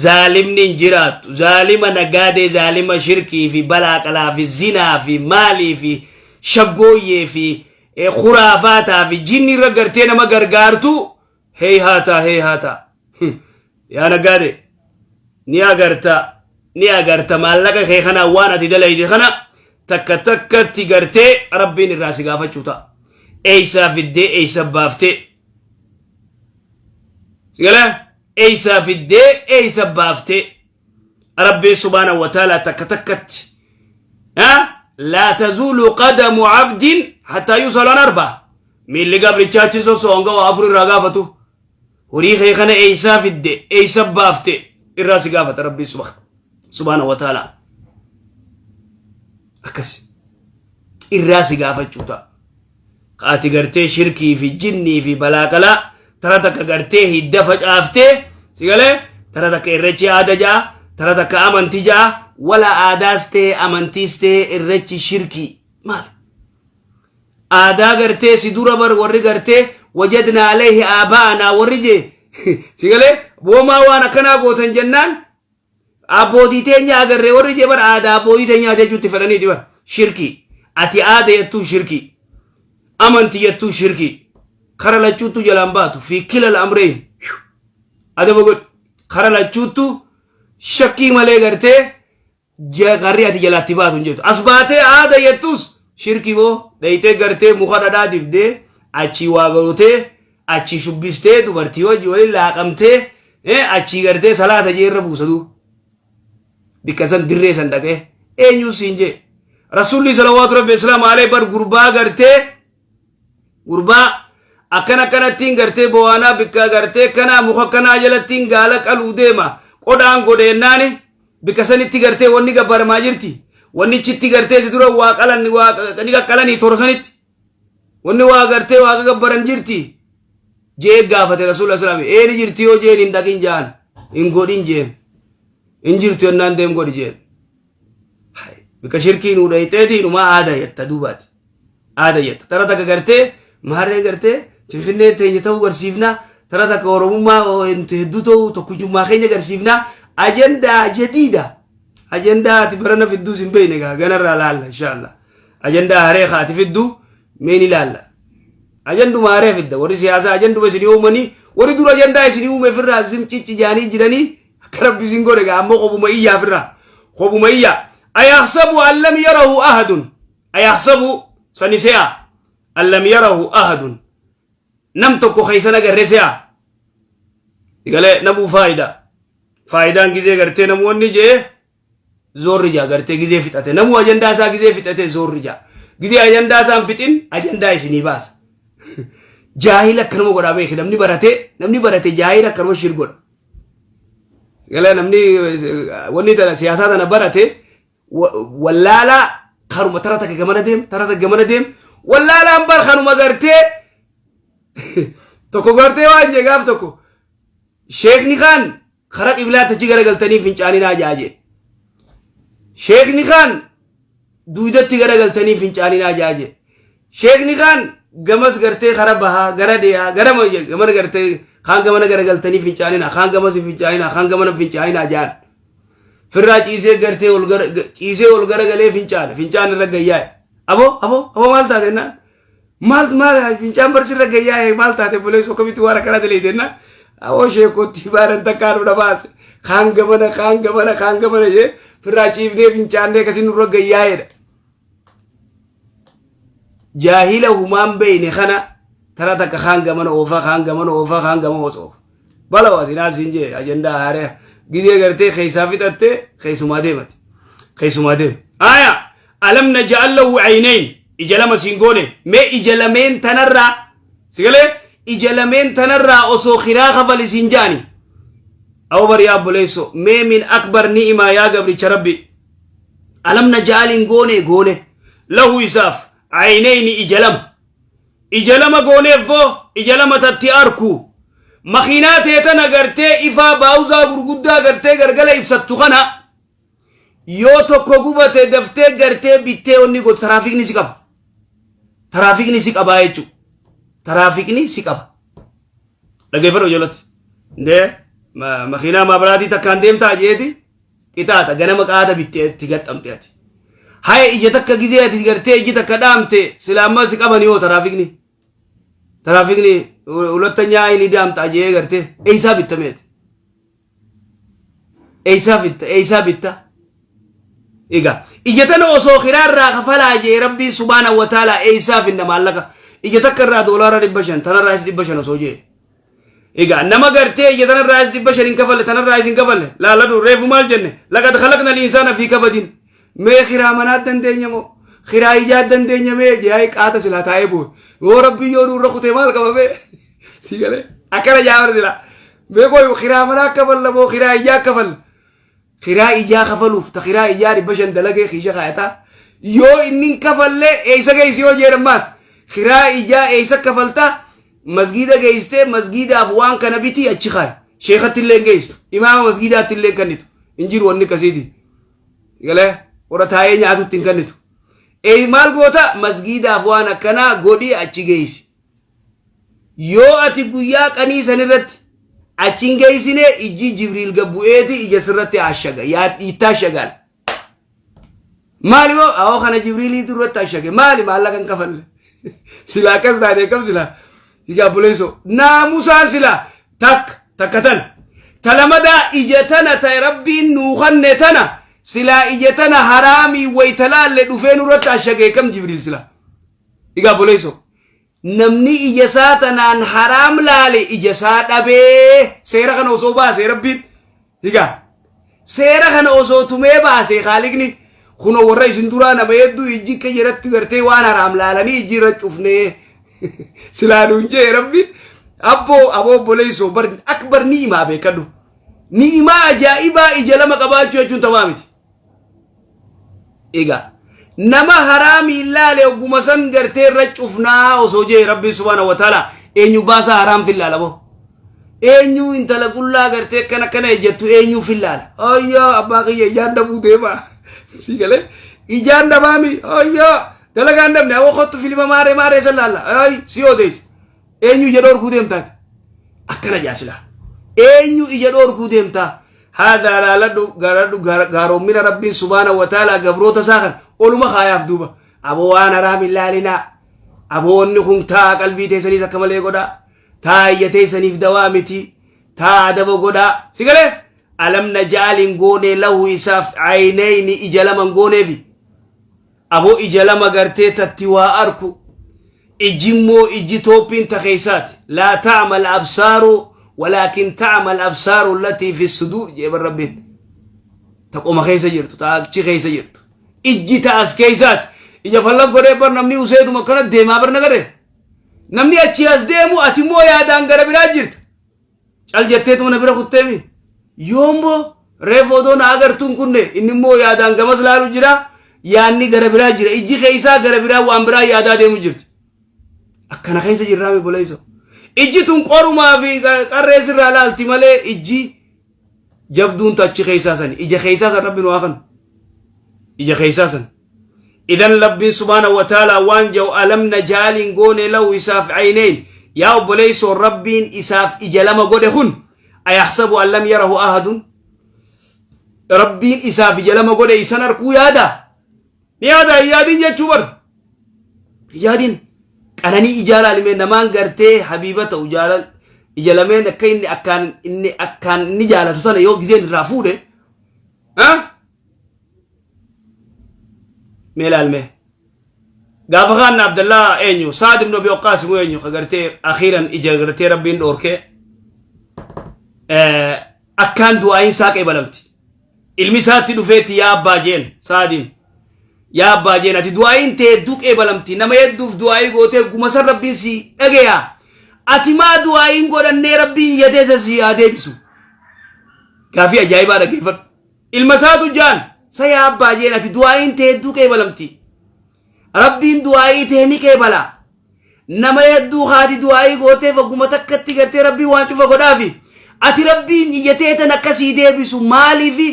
Speaker 1: Zaalimni hin jiraattu. Zaalima naggaadee zaalima shirkii fi balaaqalaa fi zinaa fi maalii fi shaggooyyee fi khuraafaataa fi jinni irra gartee nama gargaartu heeyhaataa heeyhaataa. Yaa naggaadee ni agarta ni agarta maallaqa kee kana waan ati dalayde kana takka takkatti gartee rabbiin irraa si gaafachuu ta'a. Eeysaa fiddee eeysa baaftee. Sigala eeysaa fiddee eeysa baaftee. Rabbiin subhaanahu wa ta'ala takka takkatti. Laa tazuulu qadamu abdin hattaa yus'alu an arba'a. Miilli gabrichaa achi sosso'u hanga waa afur irraa gaafatu. Horii kee kana eeysaa fidde eeysa baafte irraa si gaafata rabbiin subhaanahu wa ta'ala. Akkas irraa si gaafachuu ta'a. Ati gartee shirkii fi jinnii fi balaaqalaa tara takka gartee hidda facaaftee si galee tara takka irreechi aada ja'a tara takka amantii ja'a wala aadaas ta'e amantiis ta'e irreechi shirkii maal? Aadaa gartee si dura bar warri gartee wajadnaa alayhi aabaa'anaa warri jee si galee boomaa waan akkanaa gootan jennaan abbootii teenya agarree warri jee bar aadaa abbootii teenyaa jechuutti fedhaniiti bar shirkii ati aada jettuu shirkii amantii jettuu shirkii kara lachuuttu jalaan baatu fi kilal amreyn adaba godhi kara lachuuttu shakkii malee gartee Qarri ati jalaatti baatu hin jettu. As baatee aada jettus shirki boo dhayitee gartee muka dhadhaa dibdee achii waa gootee achii shubbistee dubartii wajji waliin laaqamtee achii gartee salaata jee irra buusatu. Bikka san dirree san dhaqee eenyuun siin jee. Rasuulli salawaatu rabbi islaam alee bar gurbaa gartee gurbaa akkan akkanattiin gartee bowaanaa bikka gartee kanaa muka kanaa jalattiin gaala qaluu deema qodhaan godheennaani bikka sanitti gartee wanni gabbaramaa jirti wanni chitti gartee si dura waa qalan waa ni qaqqalanii toora sanitti wanni waa gartee waaqa gabbaran jirti jee gaafate rasuula islaami ee ni jirti yoo jeen hin dhaqin jaan hin godhin jeen hin jirtu jennaan deem godhi jeen bikka shirkii nuu dhayxeeti inumaa aada jetta duubaati aada jetta tara takka gartee maarree gartee finfinnee teenya ta'uu garsiifnaa tara takka oromummaa hedduu ta'uu tokkichummaa keenya garsiifnaa ajandaa jadiida ajandaa ati barana fidduu sin beekne gaa ganarraa laalla inshaallah ajandaa haree kaati fidduu mee ni laalla ajanduma haree fidda warri siyaasaa ajanduma isinii uumanii warri dura ajandaa isinii uume firraa isin cicci jaanii jiranii akka rabbi isin godhe gaa ammoo qobuma iyyaa firraa qobuma iyyaa ayahsabu an lam yarahu ahadun Ayahsabu sani se'a an lam yarahu ahadun nam tokko keeysan agarre se'a galee namuu faayida faayidaan gizee gartee namoonni jee zoorri jaa gartee gizee fixate namuu ajandaa isaa gizee fixate zoorri jaa gizee ajandaa isaa hin fixin ajandaa isinii baasa jaahila akkanuma godhaa beeki namni barate namni barate jaahila akkanuma shir godha galee namni wanni tana siyaasaa tana barate Wallaalaa karuma tara takka gamana deem tara takka gamana deem wallaalaan bar kanuma gartee tokko gartee waan jee gaaf tokko sheekni kaan kara qiblaatti achi garagaltanii fincaaninaa jaa jee sheekni kaan duudatti garagaltanii fincaaninaa jaa jee sheekni kaan gamas gartee kara bahaa gara dhiyaa gara gamana gartee kaan gamana garagaltanii fincaaninaa kaan gamas hin fincaaninaa kaan gamana fincaaninaa jaan Firraa ciisee gartee ol gara ciisee ol garagalee fincaane fincaan irra gayyaa'e. Aboo aboo aboo maal taate jennaan maal maal fincaan barsi irra gayyaa'e maal taate buleessu akkamitti waan akkanaa dalagde jennaan aboo sheekootti baaran takkaa nu dhabaase kaan gamana kaan gamana kaan gamana jee firraa ciifnee fincaannee akkasiin nurra gayyaa'eedha. Jaahila humaan beeyne kana tara takka kaan gamana oofa kaan gamana oofa kaan gama oofa. Bala waati naa siin jee ajandaa haaree gizee gartee keessaa fixatte keessumaa deemati. Keessumaa deema. Aya alam naj'al lahu aynayn ija lama siin goone mee ija lameen tanarraa si galee ija lameen tanarraa osoo kiraa kafali siin jaani. Awo bar yaa obboleesso mee min akbar ni'imaa yaa gabricha rabbi alam naj'al hin goone goone lahu isaaf aynayni ija lama Ija lama gooneef boo ija lama tatti arku. Makiinaa tee tana gartee ifaa baawuzaa gurguddaa gartee gargala ibsattu kana Yoo tokko gubate daftee gartee bittee onni gootu taraafikni si qaba. Taraafikni si qabaa jechuudha. Taraafikni si qaba. Dhaggeeffadhu ijoollatti. Ndee makiinaa maabiraatii takkaan deemtaa jeeti qixaaxa ganama qaata bittee itti gaxxamte ati. Haya ija takka gizee ati gartee iji takka dhaamte sila amma si qabani yoo taraafikni. Taraafikni ulatta nyaa inni daamta jee gartee eessaa bittameeti. Eessaa bitta eessaa bitta. Egaa ija tana osoo kiraarraa kafalaa jee Rabbiin subhaanahu wa ta'ala eessaa finna maallaqa. Ija takka irraa doolaara 500 tanarraas 500 osoo jee. Egaa nama gartee ija tanarraas 500 hin kafalle tanarraas hin kafalle laaladhu reefu maal jenne laqad khalaqna al-insaana fi kabadin. Mee kiraa manaa dandeenya moo kiraa ijaa dandeenya mee jee qaata silaa taa'ee bu'e. Yoo Rabbiin yoo nurra kutee maal qaba mee? Si galee akkana jaamar silaa. Mee qoy kiraa manaa kafalla moo kiraa ijaa kafalla? Kiraa ijaa kafaluuf ta kiraa ijaa 500 dalagee kiisha kaayataa. Yoo inni hin kafallee eessa geessi yoo jedhan maas kiraa ijaa eessa kafaltaa masgiida geessitee masgiidaaf waan kana bitii achi kaayi. Sheekatti illee hin geessitu. Imaama masgiidaatti illee hin kennitu. Hin jiru wanni akkasiiti. Galee warra taa'ee nyaatutti hin kennitu. Ee maal goota masgiidaaf waan akkanaa godhii achi geessi. Yoo ati guyyaa qanii san irratti achi hin geessine ijji Jibriil gabbu'eeti ija sirratti ashaga yaa itti ashagaan. Maali moo awoo kana Jibriiliitu irratti ashage maali maallaqa hin kafalle. Silaa akkas taate akkam silaa. Ija obboleessoo naamusaan silaa takka takka tana. Talamadaa ija tana ta'e Rabbiin nuu kanne tana silaa ija tana haraamii wayita laalle dhufee nurratti ashage kam Jibriil silaa. Ija obboleessoo. Namni ija isaa tanaan haraam laale ija isaa dhabee seera kana osoo baasee Rabbiin egaa seera kana osoo tumee baasee Khaaliqni kunoo warra isin duraa nama hedduu ijji akka jiratti gartee waan haraam laalanii ijji irra cufnee silaa nuun jee Rabbiin abboo aboo obboleessoo bar akbar ni'imaa beekadhu ni'imaa ajaa'ibaa ija lama qabaachuu jechuun tamaa miti. Egaa nama haraamii laale ogguma san gartee irra cufnaa osoo jee Rabbiin subhaanahu wa ta'ala eenyu baasaa haraam fillaala boo. Eenyu intala qullaa gartee akkana akkana ejjattu eenyu fillaala. Ayyaa abbaa kiyya ijaan dhabuu deema. Si galee ijaan dhabaami ayyaa dalagaan dhabne awwa kottu filima maaree maaree san laalla. Ay si odeessi. Eenyu ija dhoorkuu deemtaati? Akkana jaa silaa. Eenyu ija dhoorkuu deemtaa? Haadha laaladhu garadhu gaaroommina Rabbiin subhaana wa ta'ala gabroota isaa kan oluma kaayaaf duuba. Aboo waan haraam hin laalinaa. Aboo wanni kun taa qalbii teessaniif akka malee godhaa. Taa ija teessaniif dawaa miti. Taa adaba godhaa. Si galee? Alam naja'al hin goone lahu isaaf aynayni ija lama hin gooneefi. Aboo ija lama gartee tatti waa arku. Ijji immoo ijji tooppiin ta keessaati. Laa ta'mal absaaru walaakin ta'mal absaaru allatii fi suduur jee bar Rabbiin. Ta qoma keessa jirtu, ta achi keessa jirtu. Ijji ta as keessaati. Ija fallan godhee bar namni useetuma akkana deemaa bar nagarre. Namni achii as deemu ati immoo yaadaan gara biraa jirta. Cal jetteetuma na bira kutteemi. Yoommoo reefu odoo na agartuun kunne inni immoo yaadaan gamas laalu jira yaanni gara biraa jira ijji keessaa gara biraa waan biraa yaadaa deemu jirti. Akkana keessa jirraa mi boleessa. Ijji tun qorumaa fi qarree sirraa laalti malee ijji jabduun tachi keessaa sani ija keessaa san rabbi nu haa kanu. Ija keessaa san. Idan Rabbiin subhaanahu wa ta'ala waan jedhu alam najaaliin goone lahu isaaf ayneyn yaa obboleessoo Rabbiin isaaf ija lama godhe kun ayahsabu an lam yarahu ahadun Rabbiin isaaf ija lama godhe isan arkuu yaada ni yaada hin yaadin jechuu bar hin yaadin qananii ijaa laalimee namaan gartee habiiba ta'u jaalal ija lameen akka inni akkaan inni akkaan inni jaalatu tana yoo gizeen irraa fuudhe ah Mee laal mee. Gaafa kaan Abdallaa eenyu Saad ibn Abi Waqqaas immoo eenyu ka gartee akhiiran ija gartee Rabbiin dhoorkee akkaan du'aayin isaa qeebalamti. Ilmi isaatti dhufeetti yaa abbaa jeen Saadiin. Yaa abbaa jeen ati du'aayin tee hedduu qeebalamti nama hedduuf du'aayii gootee guma san Rabbiin si dhageya. Ati maa du'aayin godhannee Rabbiin yadeeta si haa deebisu. Gaafii ajaa'ibaa dhaggeeffadhu. Ilma isaatu jaan sa yaa abbaa jeen ati du'aa'iin tee hedduu qeebalamti. Rabbiin du'aa'ii tee ni qeebala. Nama hedduu haati du'aa'ii gooteef ogguma takkatti gartee Rabbiin waan cufa godhaafi. Ati Rabbiin ija tee tan akkasii deebisu maaliifi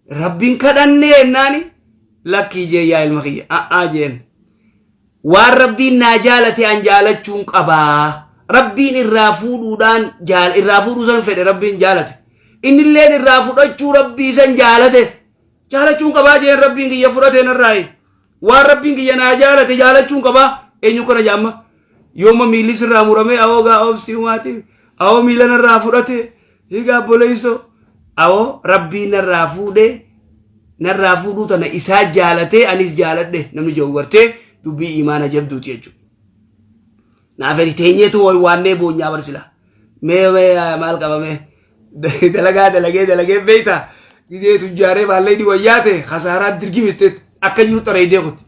Speaker 1: Rabbiin kadhannee jennaani lakkii jee yaa ilma kiyya a'aa jeen. Waan Rabbiin naa jaalate an jaalachuun qabaa. Rabbiin irraa fuudhuudhaan jaal irraa fuudhuu san fedhe Rabbiin jaalate. Innilleen irraa fudhachuu Rabbii san jaalate. Jaalachuun qabaa jeen Rabbiin kiyya fudhate narraayi. Waan Rabbiin kiyya naa jaalate jaalachuun qabaa. Eenyu kana jaamma? Yooma miilli sirraa muramee awoo gaa obsii umaatiif awoo miila narraa fudhate hiigaa obboleessoo awoo Rabbiin narraa fuudhee narraa fuudhuu tana isaa jaalatee anis jaaladhe namni jedhu gartee dubbii imaana jabduuti jechuudha. Naaf ati teenyeetu waannee boonyaa barsila. Mee mee maal qaba mee dalagaa dalagee dalagee beektaa gizee tujjaaree maallee ni wayyaa ta'e kasaaraa dirgimitte akka jiru xareedee kuti.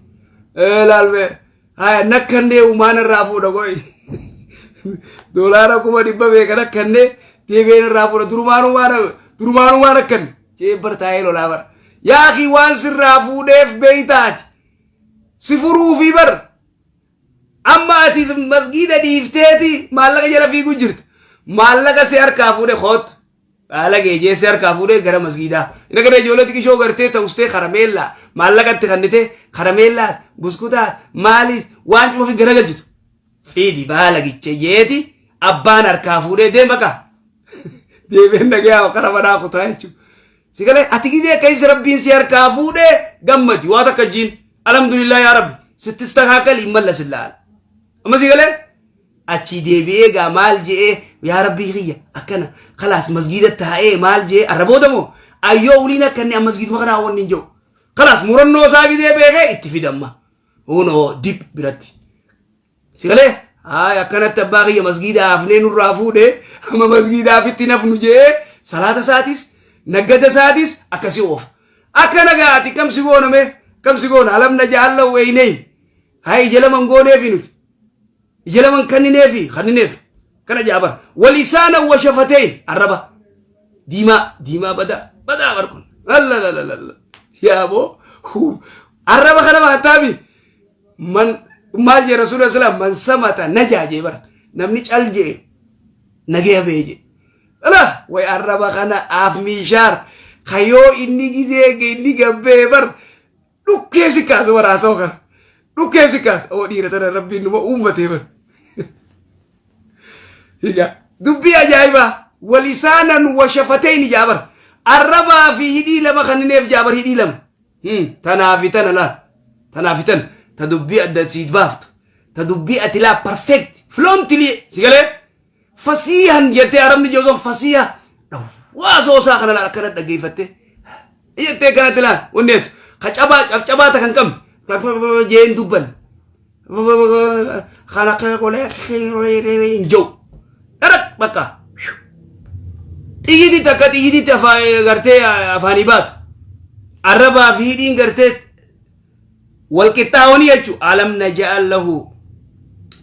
Speaker 1: Laal mee haya nakkannee umaan irraa fuudha qoy. Doolaara 100,000 beeka nakkannee deebi'een irraa fuudha durumaanuu durumaanuu waan akkanne jee bar taa'ee lolaa bara. Yaa akii waan sirraa fuudheef beeytaati. Si furuufii bar. Amma ati masgiida dhiifteeti maallaqa jala fiiguu jirta. Maallaqa si harkaa fuudhe koottu. Haala geejee si harkaa fuudhee gara masgiidaa. Inni gara ijoollee xiqishoo gartee ta'ustee karameellaa maallaqa itti kennitee karameellaa buskutaa maaliis waan cufa fi garagalchitu. Fiidi baala giche jeeti abbaan harkaa fuudhee deema kaa. Deemeen nagayaa kara manaa kutaa jechuudha. Si galee ati gizee keessa rabbiin si harkaa fuudhee gammadi waa takka jiin alhamdulillah yaa rabbi sittis takaakal hin mallasin laala. Amma si galee achii deebi'ee gaa maal je'ee yaa rabbii kiyya akkana kalaas masgiida taa'ee maal je'ee arra booda moo ayyoo uliin akka inni masgiiduma kanaa wanni hin jiru. Kalaas murannoo isaa gizee beekee itti fidamma. Hunoo dib biratti. Si galee haay akkanatti abbaa kiyya masgiida hafnee nurraa fuudhee amma masgiidaafitti nafnu je'ee salaata isaatis naggada isaatis akkasii oofa. Akka nagaati kam si goona mee kam si goona alam naja'allahu eyneyn haay ija lama hin gooneefi nuti. Ija lama hin kannineefi kannineef kana jaabar walisaana washafateen arraba diimaa diimaa badaa badaa barkun lalalala yaaboo arraba kana maataabi man maal jee rasuula salaam man samata najaa jee bara namni cal jee nagaya bee jee ala way arraba kana af miishaar kayoo inni gizee inni gabbee bar Dhukkee si kaasu bara haasawaa kana. Dhukkee si kaasu. Oo dhiira tana rabbiin numa uummatee bara. Egaa dubbii ajaa'ibaa walisaanan washafateen ijaa bara. Arrabaa fi hidhii lama kannineef jaa bara hidhii lama. Tanaa fi tana laal. Tanaa fi tana. Ta dubbii adda siit baaftu. Ta dubbii ati laa perfect fluently si galee. Fasiihan jettee arabni jedhu sun fasiiha dhawwaa soosaa kana laal akkana dhaggeeffattee jettee kanatti laal wanni jettu ka cabaa cabcabaa ta kan qabne jeen dubban kana kana qolee hin jiru dharaq bakka xiyyitii takka xiyyitii afaan gartee afaanii baatu arrabaa fi hidhiin gartee wal qixxaawanii jechuun alam naja'al lahu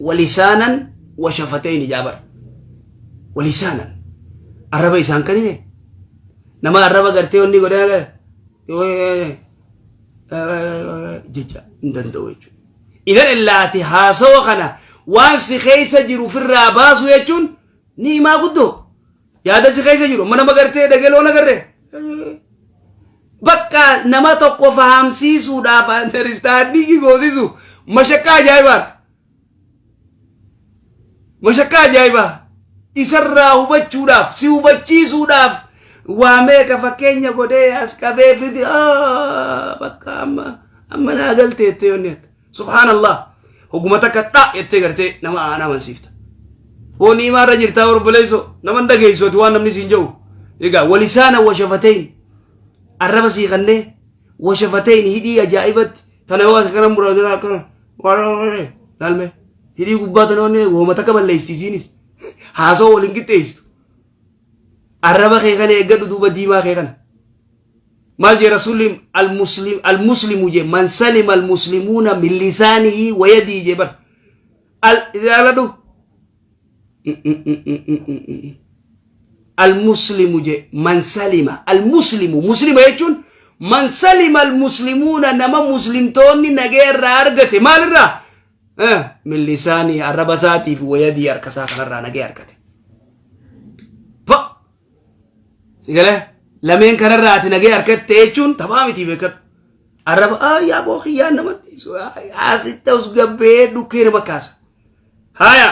Speaker 1: walisaanan wa shafatayni jaabar walisaanan arraba isaan kanine nama arraba gartee wanni godhee jecha hin danda'u jechuudha. Idan illaati haasawa kana waan si keessa jiru ofirraa baasu jechuun ni himaa guddoo. Yaada si keessa jiru amma nama gartee dhageloon agarree. Bakka nama tokko fahamsiisuudhaaf understanding goosisu mashakkaa ajaa'ibaadha. Mashakkaa ajaa'ibaa. Isarraa hubachuudhaaf si hubachiisuudhaaf waa meeqa fakkeenya godhee as qabee fidi bakka amma amma naa galteettee yoonni subhaanallah hogguma takka dha jettee gartee nama aan amansiifta. Foon imaa irra jirtaa obboleessoo nama hin dhageessu ati waan namni siin jedhu. Egaa walisaana washafateyn arraba sii kannee washafateyn hidhii ajaa'ibatti tana yoo as kana muraasina akkana laalme hidhii gubbaa tana wanni wooma takka balleessiti isiinis haasoo waliin qixxeessitu. Arraba kee kana eeggadhu duuba diimaa kee kana. Maal jee rasuulli al-muslim al-muslimu jee man salima al-muslimuuna min lisaanihi wa yadihi jee bar. Al ilaaladhu. Al-muslimu jee man salima al-muslimu muslima jechuun man salima al-muslimuuna nama muslimtoonni nagee irraa argate maalirraa? Min lisaanihi arraba isaatii fi wa yadihi harka isaa kanarraa nagee argate. Pa! Si galee? Lameen kanarraa ati nagee harkatte jechuun taphaa miti beekadhu. Arraba yaa boo kiyyaan nama dhiisu asitti os gabbee dhukkee nama kaasa. Haya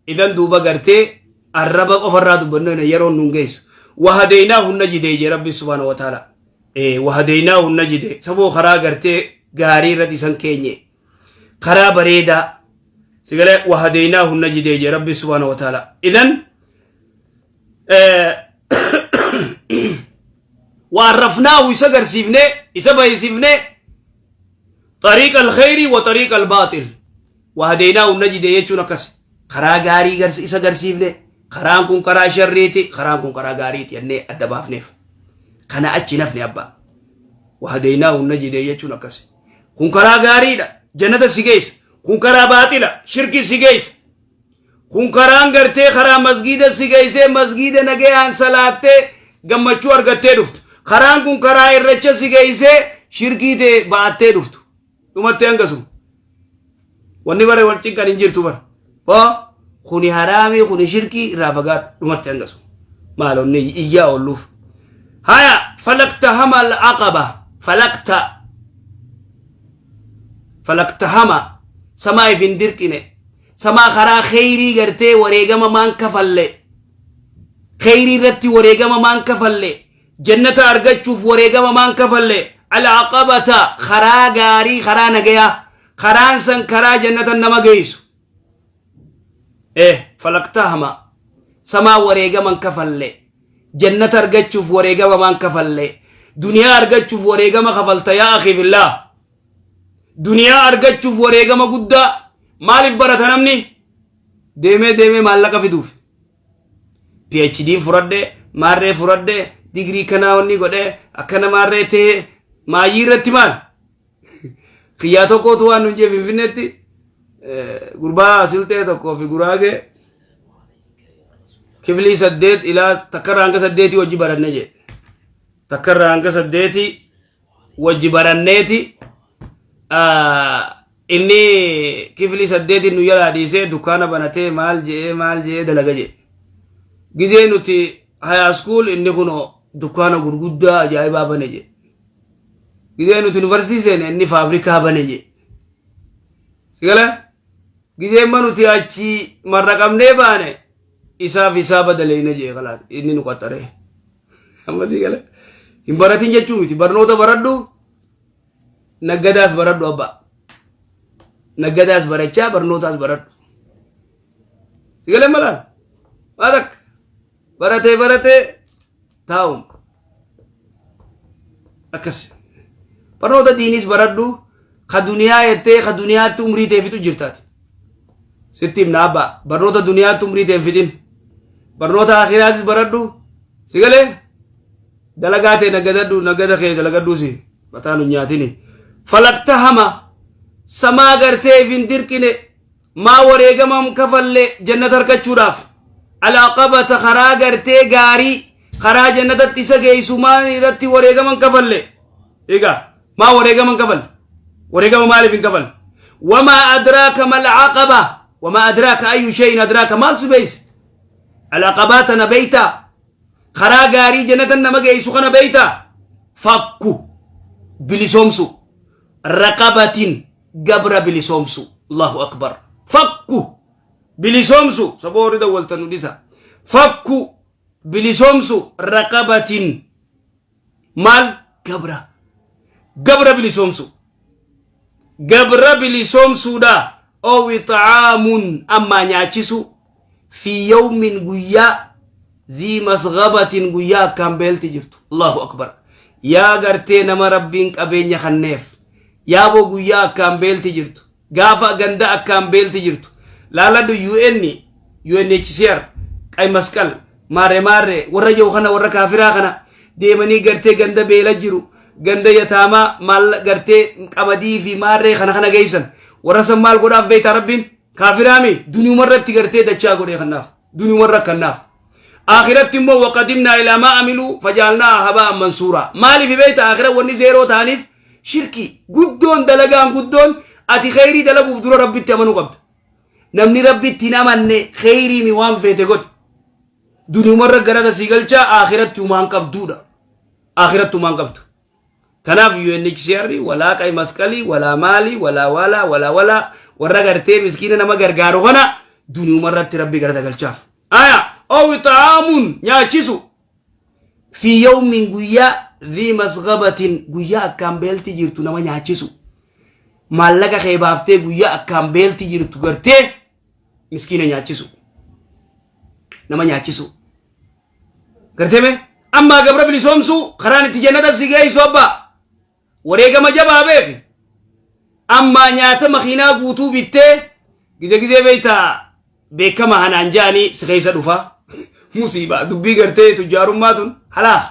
Speaker 1: idan duuba gartee arraba qofarraa dubbannu yeroon nun geessu. Wahadeynaa hunna jidee jee Rabbi subhaanahu wa ta'ala. Wahadeynaa hunna jidee saboo karaa gartee gaarii irratti isan keenye. Karaa bareedaa sigalee wahadeynaa hunna jidee jee Rabbi subhaanahu wa ta'ala. Idan وعرفناه isa garsiifne isa bayisifne طريق الخير وطريق الباطل. وهديناه النجد jechuun akkas karaa gaarii isa garsiifne, karaan kun karaa sharriiti, karaan kun karaa gaariiti jennee adda baafneef. Kana achi nafni abbaa وهديناه النجد jechuun akkas kun karaa gaariidha, jannata si geessa, kun karaa baaxila, shirki si geessa, kun karaan gartee karaa masgiida si geessee masgiida nagayaan salaattee gammachuu argattee dhuftu, karaan kun karaa irracha si geessee shirkii ta'e ba'attee dhuftu. Dhumattee hangasuma wanni bare wal cinqan hin jirtu bara. Hoo kuni haraamii, kuni shirkii, irraa fagaadhu. Dhumattee hangasuma maalonni iyyaa oolluuf. Haya, فلا اقتحم العقبة. فلا اقتحم samaa if hin dirqine, samaa karaa kheyrii gartee wareegama maan kafalle, kheyrii irratti wareegama maan kafalle, jannata argachuuf wareegama maan kafalle. العقبة karaa gaarii, karaa nagayaa, karaan san karaa jannata nama geessu. فلا اقتحم samaa wareegaman kafalle, jannata argachuuf wareegama maan kafalle. Duniyaa argachuuf wareegama kafalta. يا أخي في الله, duniyaa argachuuf wareegama guddaa maaliif barata namni? Deemee deemee maallaqa fiduuf. PhD fudhadhe, maarree fudhadhe, digirii kanaa wanni godhe, akkana maarree ta'e. Maayyii irratti maal kiyyaa tokkotu waan nun jee Finfinneetti gurbaa Silxee tokkoo fi Guraagee kiflii 8 ilaa takkarraa hanga 8 wajji baranne jee. Takkarraa hanga 8 wajji baranneeti, inni kiflii 8 nu jalaa dhiisee dukkaana banatee maal je'ee maal je'ee dalaga jee. Gizee nuti high school inni kunoo dukkaana gurguddaa ajaa'ibaa bane jee. Gizee nuti yuunivarsiitii seene inni faabrikaa bane jee. Sigala gizee ma nuti achi marraqamnee baane isaaf isaa badaleeyna jee. Kalaas inni nu qaxxaree. Amma sigala hin baratin jechuu miti. Barnoota baradhu, naggadaas baradhu abbaa. Naggadaas barachaa barnootaas baradhu. Sigalee malaan maal akka baratee baratee taa'um akkas. Barnoota diiniis baradhu, ka duniyaa jettee ka duniyaatti umrii ta'e fixu jirtaati. Sitti himna abbaa, barnoota duniyaatti umrii ta'e hin fixin, barnoota akiraatis baradhu. Sigalee dalagaa ta'e naggadadhu, naggada kee dalagadhuusi mataa nu nyaatini. فلا اقتحم samaa gartee hin dirqine, maa wareegamam kafalle jannata argachuudhaaf. العقبة karaa gartee gaarii, karaa jannatatti isa geessu maa irratti wareegaman kafalle? Egaa maa wareegaman kafalle? Wareegama maaliif hin kafalle? وما أدراك ما العقبة. وما أدراك, أي شيء أدراك, maal si beeyse? العقبة tana beeyta? Karaa gaarii jannatan nama geessu kana beeyta? فك bilisoomsu, رقبة gabra bilisoomsu. الله أكبر. فك bilisoomsu, saboori dawwaltan nu dhisa. فك bilisoomsu, رقبة maal? Gabra, gabra bilisoomsu, gabra bilisoomsuudha. أو إطعام ammaa nyaachisu, في يوم guyyaa, ذي مسغبة guyyaa akkaan beelti jirtu. الله أكبر. Yaa gartee nama Rabbiin qabeenya kanneef, yaaboo guyyaa akkaan beelti jirtu, gaafa ganda akkaan beelti jirtu laaladhu. UN, UNHCR, ቀይ መስቀል, maarree maarree warra jiru kana, warra kaafiraa kana deemanii gartee ganda beela jiru, ganda yataamaa maal gartee qamadii fi maarree kana kana geessan. Warra san maal godhaaf beektaa? Rabbiin kaafiraami duniyumarratti gartee dachaa godhee kanaaf, duniyumarra kanaaf. Akhiratti immoo وقدمنا إلى ما عملوا فجعلناه هباء منثورا. Maaliif beekta? Akhira wanni zeeroo ta'aniif shirkii guddoon, dalagaan guddoon. Ati kheyrii dalaguuf dura Rabbitti amanuu qabda. Namni Rabbitti hin amanne kheyrii mi waan feete godhe duniyumarra garata sii galchaa, akhiratti humaan qabduudha. Akhirattumaan qabdu. Tanaaf UNHCR walaa qay masqalii walaa maalii walaa walaa walaa walaa warra gartee miskiina nama gargaaru kana duniyuma irratti rabbi galata galchaaf. Aya ow it'aamun nyaachisu fi yawmin guyyaa dhii masghabatin guyyaa akkaan beelti jirtu nama nyaachisu. Maallaqa kee baaftee guyyaa akkaan beelti jirtu gartee miskiina nyaachisu. Nama nyaachisu. Gartee mee? Ammaa gabra bilisoomsuu karaan itti jannata si geessu abbaa. Wareegama jabaa beeki. Ammaa nyaata makiinaa guutuu bittee gizee gizee beektaa beekama hanaan ja'anii si keessa dhufa. Musiibaa dubbii gartee tujjaarummaa tun halaaka.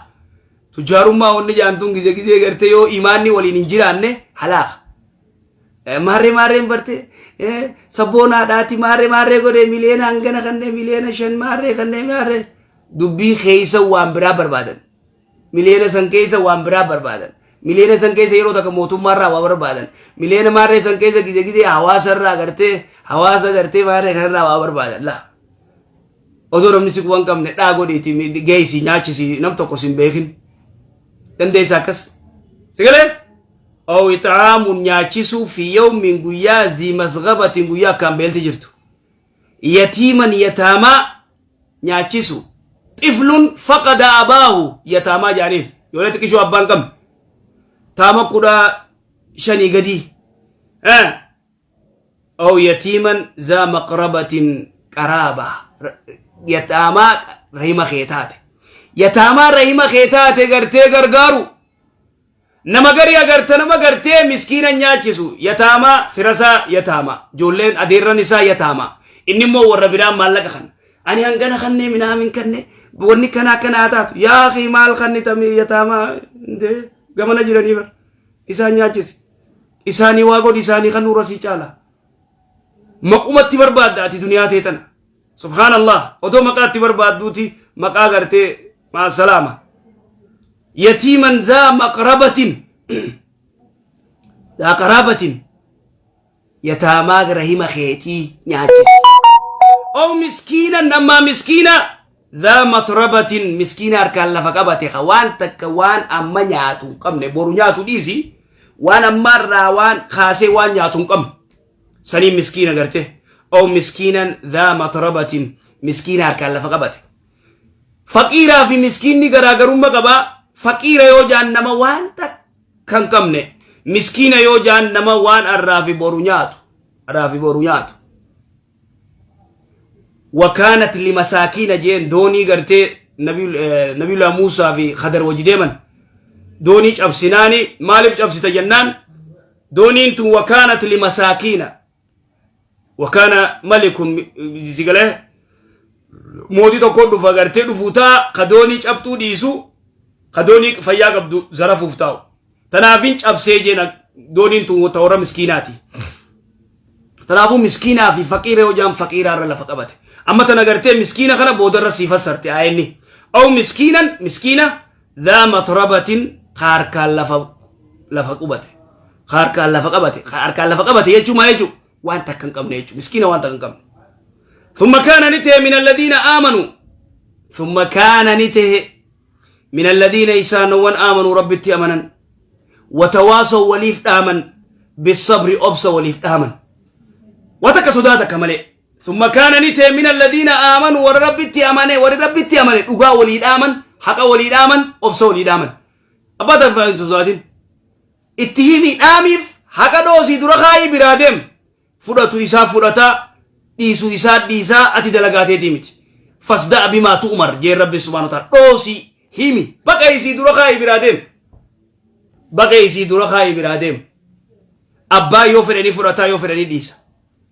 Speaker 1: Tujjaarummaa wanni ja'an tun gizee gizee gartee yoo imaanni waliin hin jiraanne halaaka. Maarree maarreen barte sabboonaadhaati maarree maarree godhee miliyoona hangana kannee miliyoona 5 maarree kannee maarree dubbii keessa waan biraa barbaadan. Miliyoona san keessa waan biraa barbaadan. Miliyoona san keessa yeroo takka mootummaarraa waa barbaadan. Miliyoona maarree san keessa gizee gizee hawaasarraa gartee hawaasa gartee maarree kanarraa waa barbaadan. Laa. Odoo namni si quban qabne dhaa godhiiti geessi nyaachisi nam tokko sin beekin. Dandeessa akkas. Sigalee? Aw ixaamun nyaachisuu fi yawmin guyyaa zii masgabatin guyyaa akkaan beelti jirtu. Yatiiman yataamaa nyaachisu. Xiflun faqada abaahu yataamaa jaaniin. Ijoollee xiqqishoo abbaan qabne. Taama 15 gadii. Aw yatiiman zaa maqrabatin qaraaba. Yataamaa rahima kee taate. Yataamaa rahima kee taate gartee gargaaru. Nama garii agarta nama gartee miskiina nyaachisu yataamaa firasaa yataamaa ijoolleen adeerran isaa yataamaa inni immoo warra biraan maallaqa kana ani hangana kannee minaamin kanne wanni kana akkana haa taatu yaa akii maal kanni tamii yataamaa indee gamana jiranii bar isaan nyaachisi isaanii waa godhi isaanii kan nurra sii caala maqumatti barbaadda ati duniyaa tee tana subhaanallah odoo maqaatti barbaadduuti maqaa gartee maa salaama yatiiman zaa maqrabatin zaa qaraabatin yataamaa rahima keetii nyaachisi ow miskiinan ammaa miskiina zaa matrabatin miskiina harkaan lafa qabate ka waan takka waan amma nyaatu hin qabne boru nyaatu dhiisi waan amma irraa waan kaasee waan nyaatu hin qabne saniin miskiina garte ow miskiinan zaa matrabatin miskiina harkaan lafa qabate Faqiiraa fi miskiinni garaagarumma qaba. Faqiira yoo jaan nama waan takka hin qabne. Miskiina yoo jaan nama waan arraa fi boru nyaatu. Arraa fi boru nyaatu. Wakaanat limasaakiina jeen doonii gartee nabiyullah Muusaa fi Khadar wajji deeman. Doonii cabsinaani maaliif cabsita jennaan dooniin tun wakaanat limasaakiina Wakaana malikun sigalee mootii tokko dhufa gartee dhufuu ta'a ka doonii cabxuu dhiisu ka doonii fayyaa qabdu zarafuuf taa'u. Tanaafin cabsee jeena dooniin tun ta warra miskiinaati. Tanaafuu miskiinaa fi faqiira yoo jaan faqiiraa irra lafa qabate. Amma tana gartee miskiina kana boodarra sii fassarte ayenni. Aw miskiinan miskiina Dhaa matrabatin ka harkaan lafa lafa qubate. Ka harkaan lafa qabate. Ka harkaan lafa qabate jechuun maal jechuun? Waan takka hin qabne jechuudha. Miskiina waan takka hin qabne. Thumma kaana ni ta'e min alladhiina aamanu. Thumma kaana ni ta'e min alladhiina isaanowwan aamanuu rabbitti amanan. Watawaasaw waliif dhaaman. Bisabri obsa waliif dhaaman. Waan takka sodaa takka malee. Summa kaana ni ta'e min alladhiina aamanu warra rabbitti amane warri rabbitti amane dhugaa walii dhaaman haqa walii dhaaman obsa walii dhaaman. Abbaa tafaa hin sosaatin. Itti himi dhaamiif haqa dhoosii dura kaayii biraa deem. Fudhatu isaa fudhataa dhiisu isaa dhiisaa ati dalagaa teetii miti. Fasda'a bimaa tu'mar jeen rabbi subhaanahu wa ta'ala dhoosii himi baqa isii dura kaayii biraa deem. Baqa isii dura kaayii biraa deem. Abbaa yoo fedhanii fudhataa yoo fedhanii dhiisa.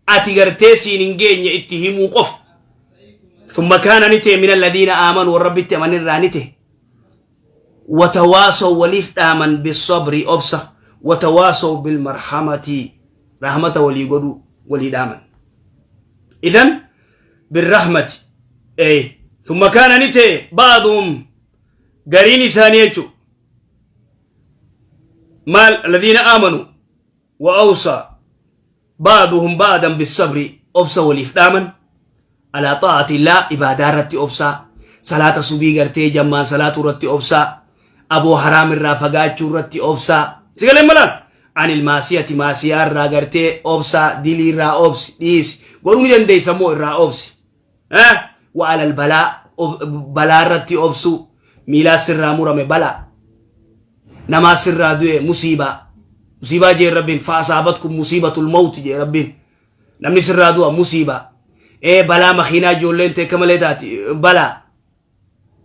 Speaker 1: Ati gartee siin hin geenye itti himuu qofa. Thumma kaana ni ta'e min alladhiina aamanu warra rabbitti amanan irraa ni ta'e. Watawaasaw waliif dhaaman bisabri obsa watawaasaw bilmarhamati rahmata walii godhuu walii dhaaman. Idan birrahmati ee thumma kaana ni ta'e ba'duhum gariin isaanii jechuudha. Maal alladhiina aamanu wa awsaa ba'duhum ba'dan bissabri obsa waliif dhaaman alaa xaa'ati illaa ibaadaa irratti obsaa salaata subii gartee jammaan salaatuu irratti obsaa Aboo haraam irraa fagaachuu irratti obsaa. Si galee malaan? Anil maasiyati maasiyaa irraa gartee obsaa, dilii irraa obsi, dhiisi. Godhuu ni dandeessa immoo irraa obsi. Eh? Wa alal balaa balaa irratti obsuu. Miilaa sirraa murame balaa. Namaa sirraa du'e musiibaa. Musiibaa jee Rabbiin fa'asaabatkum musiibatul mawti jee Rabbiin. Namni sirraa du'a musiibaa. Ee balaa makiinaa ijoolleen teekka malee taati balaa.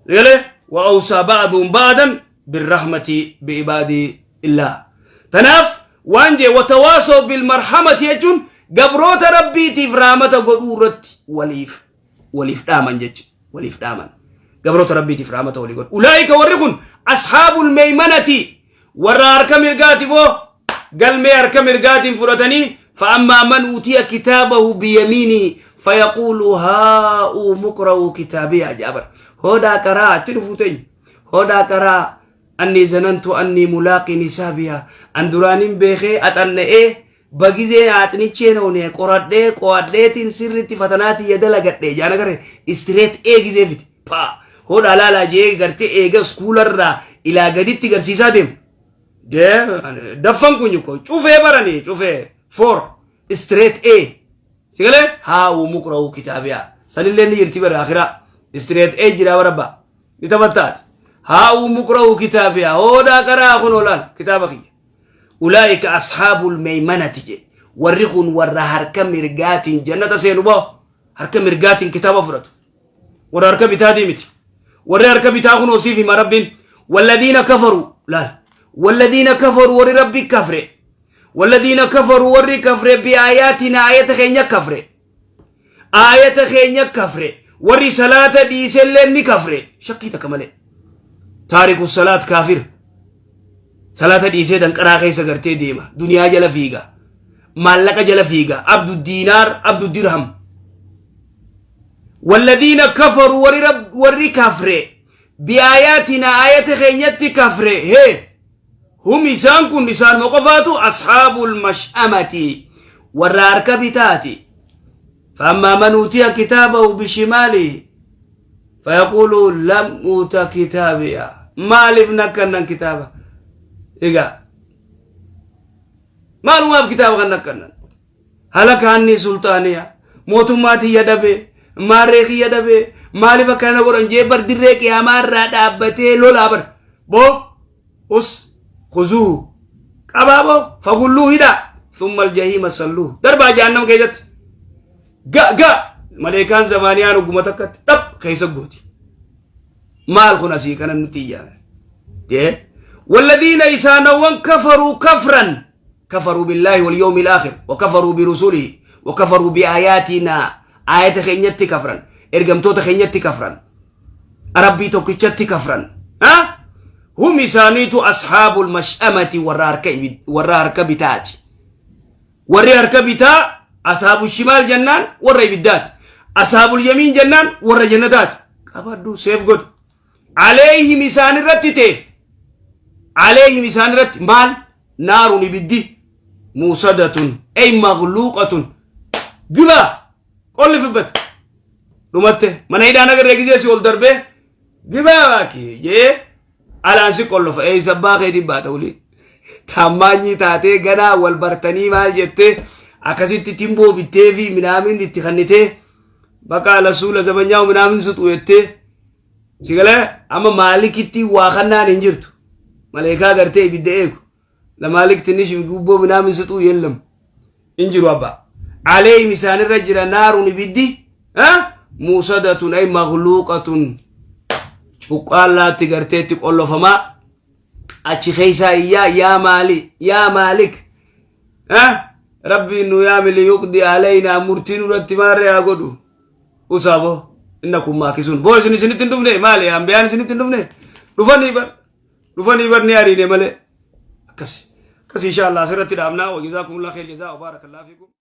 Speaker 1: Galee wa awsaa ba'duun ba'dan birrahmati bi'ibaadii illaah. Tanaaf waan jee watawaasoo bilmarhamati jechuun gabroota Rabbiitiif raamata godhuu irratti waliif waliif dhaaman jecha waliif dhaaman. Gabroota Rabbiitiif raamata walii godhu. Ulaa'ika warri kun ashaabul meeymanati warra harka mirgaati boo galmee harka mirgaatiin fudhatanii. Fa'ammaa man utiya kitaabahu biyamiinihi fayaquulu haa'uu muqra'uu kitaabiya jaabar hoodhaa qaraa achi dhufuu teenya hoodhaa qaraa annii zanantu annii mulaaqin hisaabiya an duraanin beekee axanna'ee bagizee aaxnicheen oone qoradhee qo'adheetiin sirritti fatanaatii dalagadhe jaana gare istireet eegizee fiti paa hoodhaa laalaa jee gartee eega iskuularraa ilaa gaditti garsiisaa deemu. Daffan kun ko cufee baranii cufee four straight A sigalee haa muqra'uu kitaabiyaa sanillee ni jirti bara akiraa straight A jira barabba ni taphattaati haa muqra'uu kitaabiyaa hoodhaa qaraa kun olaal kitaaba kiyya. Ulaa'ika ashaabul meeymanati je warri kun warra harka mirgaatiin jannata seenu boo harka mirgaatiin kitaaba fudhatu warra harka bitaatii miti. Warri harka bitaa kun osiif hima Rabbiin. Walladiina kafaru laal, walladiina kafaru warri Rabbi kafre, walladiina kafaru warri kafre, biaayaatina ayata keenya kafre, ayata keenya kafre. Warri salaata dhiisellee ni kafre shakkii takka malee. Taariku salaat kaafir. Salaata dhiisee danqaraa keessa gartee deema, duniyaa jala fiiga, maallaqa jala fiiga, abdu diinaar, abdu dirham. Walladhiina kafaru warri rab warri kafre biaayaatina ayata keenyatti kafre hee hum isaan kun isaan qofaatu ashaabul mash'amati warra harka bitaati. فأما من أوتي كتابه بشماله فيقول لم أوت كتابيا maaliif nakkannan kitaaba egaa maalumaaf kitaaba kan nakkannan halaka anni sultaaniya mootummaa tiyya dhabe maarree kiyya dhabe maaliif akkana godhan jee bar dirree qiyaamaa irraa dhaabbatee lolaa bar boo us khuzuuhu qabaa boo fagulluu hidhaa thumma aljahiima salluuhu darbaa jahannam keessatti ga ga maleekaan zamaaniyaan ogguma takkatti dhab keessa gooti. Maal kun asii kana nuti iyyaa jee والذين إسانوان كفروا كفرا كفروا بالله واليوم الآخر وكفروا برسله وكفروا بآياتنا آية خينيتي كفرا إرقمتوتا خينيتي كفرا ربي توكيتشتي كفرا ها هم إسانيتو أصحاب المشأمة ورارك بتاج ورارك بتا أصحاب الشمال جنان ورا إبدات أصحاب اليمين جنان ورا جنتات قبضوا سيف قد عليهم إسان الرتته عليهم إسان الرت مال نار إبدي موسدة أي مغلوقة جبا قل في بت dhumatte mana hidhaan agarree gizee si ol darbee gibaa baaki jee alaan si qollofa eessa abbaa keetiin baata waliin taammaanyii taatee ganaa wal bartanii maal jettee akkasitti timboo bittee fi minaamin itti kannitee bakka lasuula zabanyaa minaamin suxu jettee si galee amma maalikitti waa kannaan hin jirtu maleekaa gartee ibidda eegu la maalik tinish gubboo minaamin suxuu yeellam hin jiru abbaa aleeyhim isaanirra jira naarun ibiddi muusadatun ay makhluuqatun cuqqaallaatti garteetti qollofamaa achi keessaa iyyaa yaa maali yaa maalik rabbiin nu yaami liyuqdi alaynaa murtii nurratti maarree haa godhu usaa boo innakum maakisuun boo isin isinitti hin dhufne maali ambiyaan isinitti hin dhufne dhufanii bar ni ariine malee akkas akkas insha Allah asirratti dhaabnaa wajazaakumullah khair jazaa wa barakallahu fiikum.